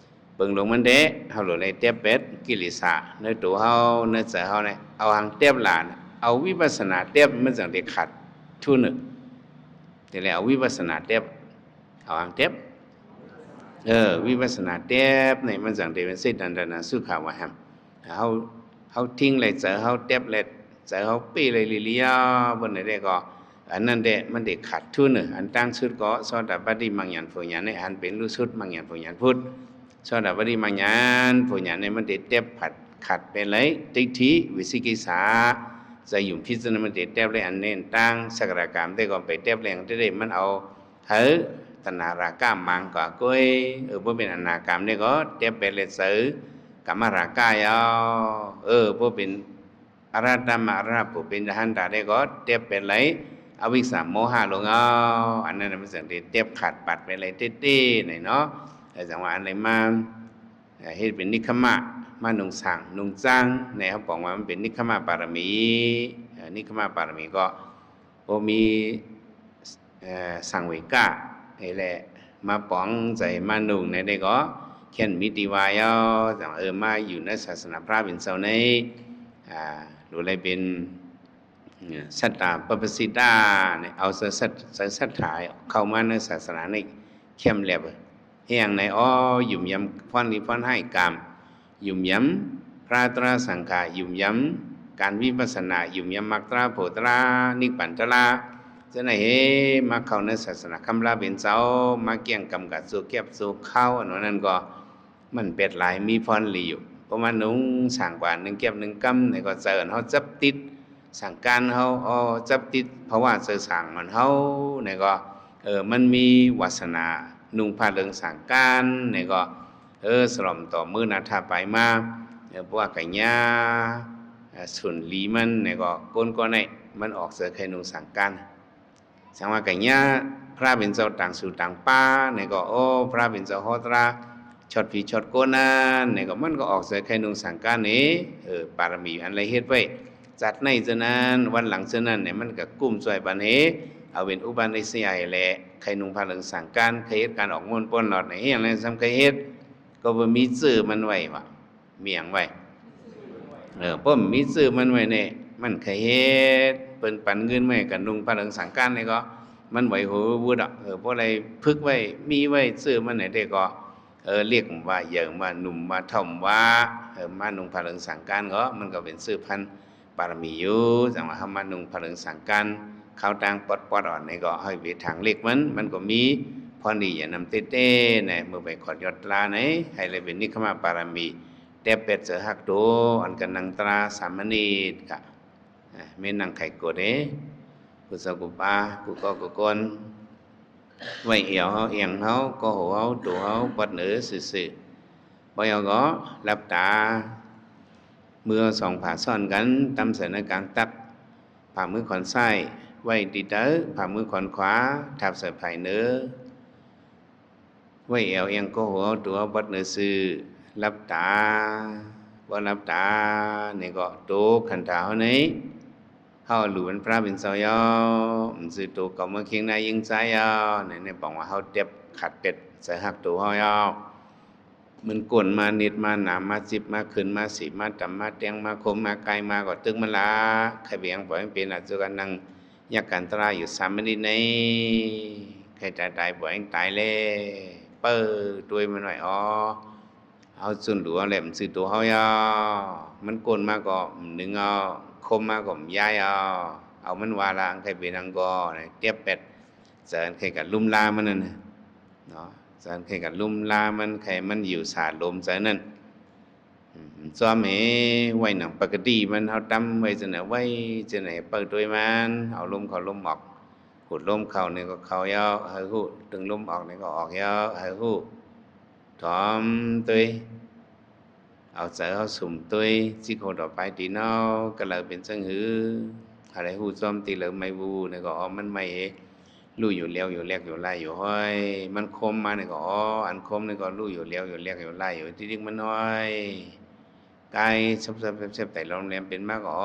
ເບິ່ງລົງມັນເດ້ ເຮົາໂລດໄລແຕັບເປັດກິເລສາ ໃນໂຕເຮົາ ໃນໃຈເຮົານີ້ ເອົາຫາງແຕັບຫຼານ ເອົາວິປັດສະນາແຕັບ ມັນຈັ່ງໄດ້ຂາດທຸນ ແຕ່ແລ້ວເອົາວິປັດສະນາແຕັບ ເອົາຫາງແຕັບ ເອີ ວິປັດສະນາແຕັບນີ້ ມັນຈັ່ງໄດ້ເປັນເສດນັ້ນນັ້ນ ສຸຂາວະຫັງ ເຮົາ ເຮົາທິງໄລໃຈເຮົາແຕັບແລະ ໃຈເຮົາເປໄລລີເລີຍ ເບິ່ງໄດ້ກໍ ອັນນັ້ນແຫຼະ ມັນໄດ້ຂາດທຸນ ອັນຕ່າງສຸດກໍ ໂສດາປະຕິມັກຍານຜົນຍານໃນອັນເປັນລຸສຸດມັກຍານຜົນຍານພຸດ ໂສດາປະຕິມັກຍານຜົນຍານໃນມັນໄດ້ແຕັບຂາດ ຂາດໄປໄລ ທິດຖິ ວິຈິກິດສາ ໃຈຫຍຸ້ງຜິດນັ້ນມັນໄດ້ແຕັບໄລອັນເນ້ນຕ່າງ ສະກະດາກາມໄດ້ກໍໄປແຕັບແລງໄດ້ ມັນເອົາໃຫ້ ສະໜາລາກະມັງກະກົຍ ເອີ ບໍ່ເປັນອະນາກາມເດ້ກໍແຕບແປດແລະໃສ່ກາມະລາກະເອົາ ເອີ ບໍ່ເປັນ ອະລະຫັດຕະມະ ອະລະຫັດຕະ ຜູ້ເປັນອະລະຫັນຕະໄດ້ກໍແຕບແປດໄລ່ອະວິຊາໂມຫະລົງເອົາ ອັນນັ້ນນະມັນຈັ່ງໄດ້ແຕບຂາດປັດໄປໄລ່ເຕ້ໆ ໃນເນາະ ເອີ ຈັ່ງວ່າອັນໃດມາ ເຮັດເປັນນິກຂະມະ ມານຸ່ງສ້າງນຸ່ງຈ້າງ ໃນເຮົາປອງວ່າມັນເປັນນິກຂະມະປາລະມີ ເອີ ນິກຂະມະປາລະມີກໍບໍ່ມີ ເອີ ສັງເວກະນີ້ແຫຼະ ມາປອງໃຈມານຸ່ງໃນໃດກໍແມ່ນມີທີ່ວ່າເອົາ ຈັ່ງ ເອີ ມາຢູ່ໃນສາສະໜາພະເປັນເຈົ້າໃນ ອາ ຫຼືໄດ້ເປັນ ເອີ ສັດຕາປະປະສິດຕາ ເອົາໃຈສັດ ໃຈສັດທາເຂົ້າມາໃນສາສະໜານີ້ແຄມແລບ ແຮງໃນ ອໍ ຫຍຸ່ມຢຳພອນດີພອນຮ້າຍກາມ ຫຍຸ່ມຢຳພະຕຣາສັງຄາ ຫຍຸ່ມຢຳການວິປັດສະນາ ຫຍຸ່ມຢຳມັກຕຣາໂພດຕຣານິບປານຕຣາ ຈັ່ງໃດເຮ ມາເຂົ້າໃນສາສະໜາຄຳລາເປັນເຈົ້າ ມາແກ້ງກຳກັດໂຊແກັບໂຊເຂົາ ອັນນັ້ນກໍ ມັນແປດຫຼາຍ ມີພອນຫຼາຍຢູ່ ເພາະວ່ານຸ່ງສ້າງກວ່າໜຶ່ງແກັບໜຶ່ງກຳ ໃນກໍໃຈອັນເຮົາຈັບຕິດ ສັງການເຮົາ ເອົາຈັບຕິດ ເພາະວ່າໃຈສ້າງມັນເຮົາ ໃນກໍ ເອີ ມັນມີວາສະໜານຸ່ງຜ້າເຫຼືອງສັງການ ໃນກໍ ເອີ ສະຫຼອມຕໍ່ມື້ໜ້າຖ້າໄປມາ ເອີ ເພາະວ່າກະຍາ ເອີ ຊຸນລີມັນ ໃນກໍ ກົນກໍໃນ ມັນອອກໃຈໄຂ່ນຸ່ງສັງການ ສັງວ່າກະຍາພະເປັນເຈົ້າຕ່າງສູ່ຕ່າງປາ ໃນກໍ ໂອ ພະເປັນເຈົ້າໂຄຕຣາ ຊອດຜີຊອດໂກນນັ້ນ ໃນກໍມັນກໍອອກໃຈໄຂ່ນຸ່ງສັງການນີ້ ເອີ ປາລະມີອັນໄລເຮັດໄວ້ ຈັດໃນເທື່ອນັ້ນ ວັນຫຼັງເທື່ອນັ້ນ ໃນມັນກໍກຸ້ມຊ່ວຍປັນເຮ ເອົາເປັນອຸປະນິສະໄຍແລະ ໄຂ່ນຸ່ງຜ້າເຫຼືອງສັງການ ໄຂ່ເຮັດການອອກມົນປົນຫຼອດໃນເຮັດຫຍັງແລະສ່ຳໄຂ່ເຮັດ ກໍບໍ່ມີຊື່ມັນໄວ້ວ່າ ມີຫຍັງໄວ້ ເອີ ບໍ່ມີຊື່ມັນໄວ້ແນ່ ມັນເຄີຍເຮັດ ເພິ່ນປັນເງິນມາໃຫ້ກັນນຸ່ງຜ້າເຫຼືອງສັງການນີ້ກໍ ມັນໄຫວໂຫວວືດດອກ ເອີ ບໍ່ໄດ້ຝຶກໄວ້ ມີໄວ້ຊື່ມັນໃຫ້ໄດ້ກໍ ເອີ ລຽກວ່າໃຫຍ່ວ່າໜຸ່ມວ່າທ້ອມວ່າ ເອີ ມານຸ່ງຜ້າເຫຼືອງສັງການກໍ ມັນກໍເປັນຊື່ພັນ ປາລະມີຢູ່ ຈັ່ງວ່າເຮົາມານຸ່ງຜ້າເຫຼືອງສັງການ ຄາວຕ່າງປອດໆ ອ່ອນນີ້ກໍໃຫ້ໄປທາງເລັກມັນ ມັນກໍມີພອນດີຢ່ານຳເຕ້ໆ ໃນເມື່ອໄປຂອດຍອດຕາໃນ ໃຫ້ໄດ້ເປັນນິກຂະມະປາລະມີ ແຕ່ແປດເຈີຮັກໂຕ ອັນກະນັງຕາສາມະນີດກະ ແມ່ນນັງໄຂກົດເດ້ ຜູ້ເຖົ້າຜູ້ປາ ຜູ້ກໍກຸກົນ ໄວ້ແອວເຮົາ ແອງເຮົາ ກໍຫົວເຮົາ ໂຕເຮົາ ປອດເນີຊື່ໆ ບໍ່ແອວກໍຫຼັບຕາ ມືເຮົາສອງຜາຊ້ອນກັນ ຕຳໃສ່ໃນກາງຕັກ ຝ່າມືຂອນຊ້າຍໄວ້ທີ່ເຕີ ຝ່າມືຂອນຂວາທັບໃສ່ພາຍເນີ ໄວ້ແອວ ແອງ ກໍຫົວ ຕົວ ປອດເນີຊື່ ຫຼັບຕາ ບໍ່ຫຼັບຕາ ນີ້ກໍໂຕຂັນທາເຮົານີ້ ເຮົາຫຼູເປັນພະເປັນເຈົ້າເອົາ ມັນຊື່ໂຕເກົ່າເມືອຄຽງໜ້າຍິງຊາຍເອົາ ໃນ ໃນປອງວ່າເຮົາແຕບຂາດເປັດໃສ່ຮັກໂຕເຮົາເອົາ ມັນກົນມາ ນິດມາ ໜາມາ ຈິບມາ ຂຶນມາ ສີມາ ຕຳມາ ແຕ່ງມາ ຄົມມາ ກາຍມາ ກໍຕຶກມັນລະ ໃຄໄປຫຍັງ ປ່ອຍມັນເປັນ ອາດຈະກັນນັ່ງ ຍັກກັນຕະລາຢູ່ສາມມະນິດໃນ ໃຄຕາຍຕາຍ ປ່ອຍໃຫ້ຕາຍແລ ເປີດຕົວໃຫ້ມັນໄວ້ ອໍ ເຮົາຈຸນຫຼວງແຫຼະ ມັນຊື່ໂຕເຮົາເອົາ ມັນກົນມາກໍໜຶ່ງເອົາ ຄົມມາກໍຢາຍເອົາ ເອົາມັນວ່າລະ ໃຄເປັນຫຍັງກໍຕຽບແປດ ເຈີອັນໃຄກັນລຸມລາມັນນັ້ນນະ ເນາະ ເຈີອັນໃຄກັນລຸມລາມັນ ໃຄມັນຢູ່ສາລົມເຈີນັ້ນ ອືມ ຊ້ອມໃຫ້ໄວໜັງປົກກະຕິ ມັນເຮົາຕຳໄວຈັ່ງໃດ ໄວຈັ່ງໃດ ເປີດຕົວໃຫ້ມັນ ເອົາລົມເຂົ້າລົມອອກ ຫູດລົມເຂົ້ານີ້ກໍເຂົ້າຍາວ ໃຫ້ຮູ້ ດຶງລົມອອກນີ້ກໍອອກຍາວ ໃຫ້ຮູ້ ຖອມຕົວ ເອົາໃຈເຮົາສຸມຕົວ ຈິກຫົວຕໍ່ປາຍຕີນເຮົາ ກະເລີເປັນຈັ່ງຫື ໃຫ້ໄດ້ຮູ້ຊ້ອມຕິເລີໄໝ້ວູ ນີ້ກໍອອກມັນໄໝ້ ຮູ້ຢູ່ແລ້ວ ຢູ່ແລກ ຢູ່ລາຍ ຢູ່ຫ້ອຍ ມັນຄົມມານີ້ກໍ ອໍ ອັນຄົມນີ້ກໍຮູ້ຢູ່ແລ້ວ ຢູ່ແລກ ຢູ່ລາຍ ຢູ່ຕິດດິກມັນຫ້ອຍ ກາຍຊອບໆແຊບໆ ໄຕລອມແຫຼມເປັນມາກໍ ອໍ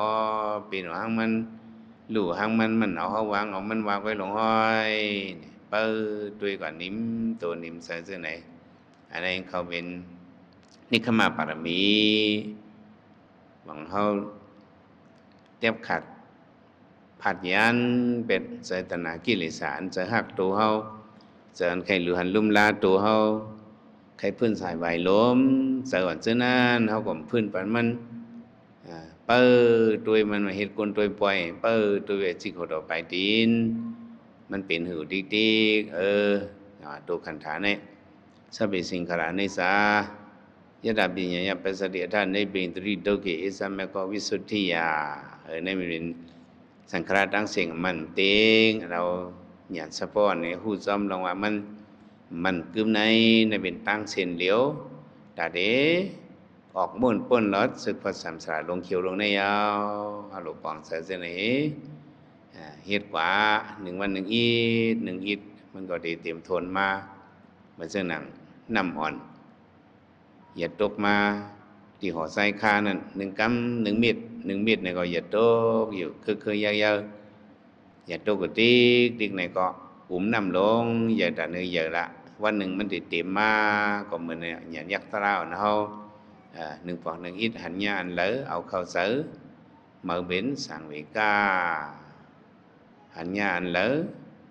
ປີນຫາງມັນ ຮູ້ຫາງມັນ ມັນເອົາເຮົາວາງ ເອົາມັນວາງໄວ້ລົງຫ້ອຍ ເປີດຕົວກໍໜິມ ໂຕໜິມໃສຈັ່ງໃດ ອັນນັ້ນເຂົາເປັນນິກຂະມະປາລະມີ ຫວັງເຮົາແຕບຂາດ ພາດຍານເປັນໃຈຕັນຫາກິເລສາ ອັນໃຈຮັກໂຕເຮົາ ໃຈອັນໃຄລູຮັນລຸມລາໂຕເຮົາ ໃຄຟື້ນສາຍວາຍລົມ ໃຈອ່ອນເຊັ່ນນັ້ນ ເຮົາກໍຟື້ນປັນມັນ ອາ ເປີດຕົວໃຫ້ມັນມາເຮັດກົນຕົວປ່ອຍ ເປີດຕົວໃຫ້ຈິກຫົວຕໍ່ປາຍຕີນ ມັນເປັນຫູຕິກໆ ເອີ ອາ ໂຕຂັນທານີ້ ສັບເພສັງຂາຣານິດຈາ ຍະຖາປັນຍາຍະປັດສະຕິ ອະຖາເນປິນຕະລິໂຕເກ ເອສະມັກຂະວິສຸດທິຍາ ເອີ ໃນມັນເປັນສັງຂາຣະທັງສິ້ນ ມັນເຕັງ ເຮົາຍານສະເພາະນີ້ ຮູ້ຊອມລອງວ່າມັນ ໝັ້ນກຶ້ມໃນ ໃນເປັນຕາງເສັ້ນຫຼຽວ ຕາເດ ອອກມ້ວນປົ້ນລອດ ເສິກພອດສາມສາລົງຂຽວລົງໃນຍາວ ເຮົາຫຼວງປອງໃສເຊັ່ນນີ້ ເຮັດກວ່າໜຶ່ງວັນໜຶ່ງອິດ ໜຶ່ງອິດ ມັນກໍໄດ້ເຕັມທົນມາ ເໝືອນເຊິ່ງໜັງນ້ຳອ່ອນ ຢ່າຕົກມາທີ່ຫໍຊາຍຄານັ້ນ ໜຶ່ງກຳ ໜຶ່ງເມັດ ໜຶ່ງເມັດນີ້ກໍຢ່າຕົກຢູ່ ເຄີຍໆ ເຍີ້າໆ ຢ່າຕົກກະຕິກຕິກໃນເກາະ ອຸມນ້ຳລົງ ເຍີ້າຕາເນີເຍີ້າລະ ວັນໜຶ່ງມັນຊິເຕັມມາ ກໍເໝືອນຍານຍັກຕະລາວນະເຮົາ ເອີ ໜຶ່ງປອກໜຶ່ງອິດ ຫັນຍາອັນເລີ ເອົາເຂົ້າໃສ່ ເໝີເປັນສັງເວກາ ຫັນຍາອັນເລີ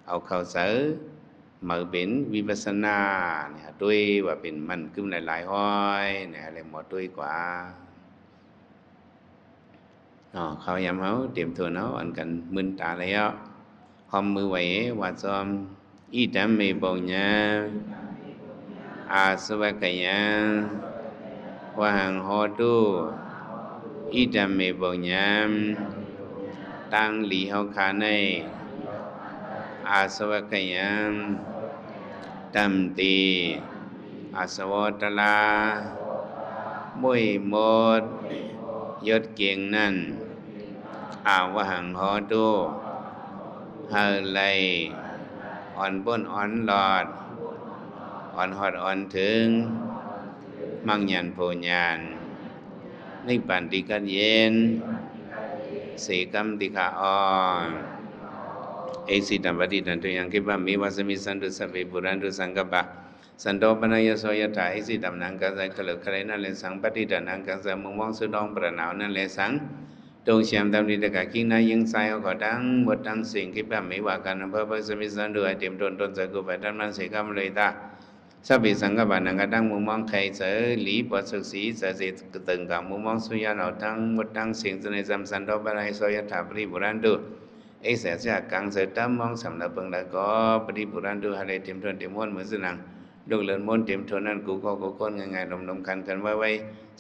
ເອົາເຂົ້າໃສ່ ເໝີເປັນວິປັດສະນາ ນີ້ ຕຸ້ຍວ່າເປັນໝັ້ນກຶ້ມຫຼາຍໆ ຮ້ອຍ ນີ້ ແລ້ວໝໍຕຸ້ຍກວ່າ ເນາະ ເຂົ້າຍາມເຮົາເຕັມທົນເຮົາອັນກັນມຶນຕາແລ້ວ ຮ່ວມມືໄຫວ້ ວ່າຊອມ ອິດຖຳເມ ປຸນຍັງ ອາສະວະກະຍັງ ວະຫັງ ໂຫຕຸ ອິດຖຳເມ ປຸນຍັງ ຕາງດີເຮົາຂ້າໃນ ອາສະວະກະຍັງ ຕຳຕິ ອາສະໂວຕະລາ ໝຸ້ຍໝົດ ຍົດເກັ່ງນັ້ນ ອາວະຫັງ ໂຫຕຸ ໃຫ້ໄດ້ ອ່ອນປຸ້ນອ່ອນຫຼອດ ອ່ອນຮອດອ່ອນເຖິງ ມັກຍານໂພຍານ ນິບບານທີ່ກັດເຢັນ ເສກຳຕິຄະອອນ ເອຊິຕັງ ປະຕິຕັງ ຕຸຍັງ ຂິບປະເມວະ ສະມິດສັນຕຸ ສັບເພ ປູຣະນະຕຸ ສັງກັບປະ ສັນໂຕ ປະນາຍະໂສ ຍະຖາ ເອຊິຕັງ ນັງກັງ ສະ ຄະເລີ ຄະເລ ນະເລສັງ ປະຕິຕານັງກັງ ສະ ມຸງມອງສຸດດອງ ປະນາວ ນະເລສັງ ຕຸງຊຽມ ຕຳລິຕະກະ ຄີງນາຍິງຊາຍ ເຮົາຂໍທັງໝົດທັງເສັງ ຂິບປະເມວະ ການນຳພາ ພະ ສະມິດສັນຕຸ ໃຫ້ເຕັມທົນ ຕົນໃສ່ກູ່ໄປທັນມັນ ເສກຳມະເລຕາ ສັບເພ ສັງກັບປານັງ ກະທັງມຸງມອງໄຄເສີ ຫຼີປອດສຸກສີ ສະເສດກະເຕີງກາງ ມຸງມອງສຸຍານ ເຮົາທັງໝົດທັງເສັງ ສະເນສຳ ສັນໂຕ ປະນາຍະໂສ ຍະຖາ ປະລິປູຣະນະຕຸ ເອສະ ສະ ກັງ ເສີ ຕຳມອງສຳລະເພິງລະກໍ ປະລິປູຣະນະຕຸ ໃຫ້ໄດ້ເຕັມຖ້ວນເຕັມໝົດ ເໝືອນສະໜັງ ລູກເລີນມົນເຕັມໂທນັ້ນ ກູ່ກໍກູ່ຄົນ ງ່າຍໆ ລົມໆ ຄັນໆ ໄວ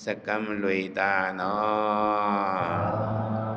ໆ ສະກຳລຸຍຕາເນາະ.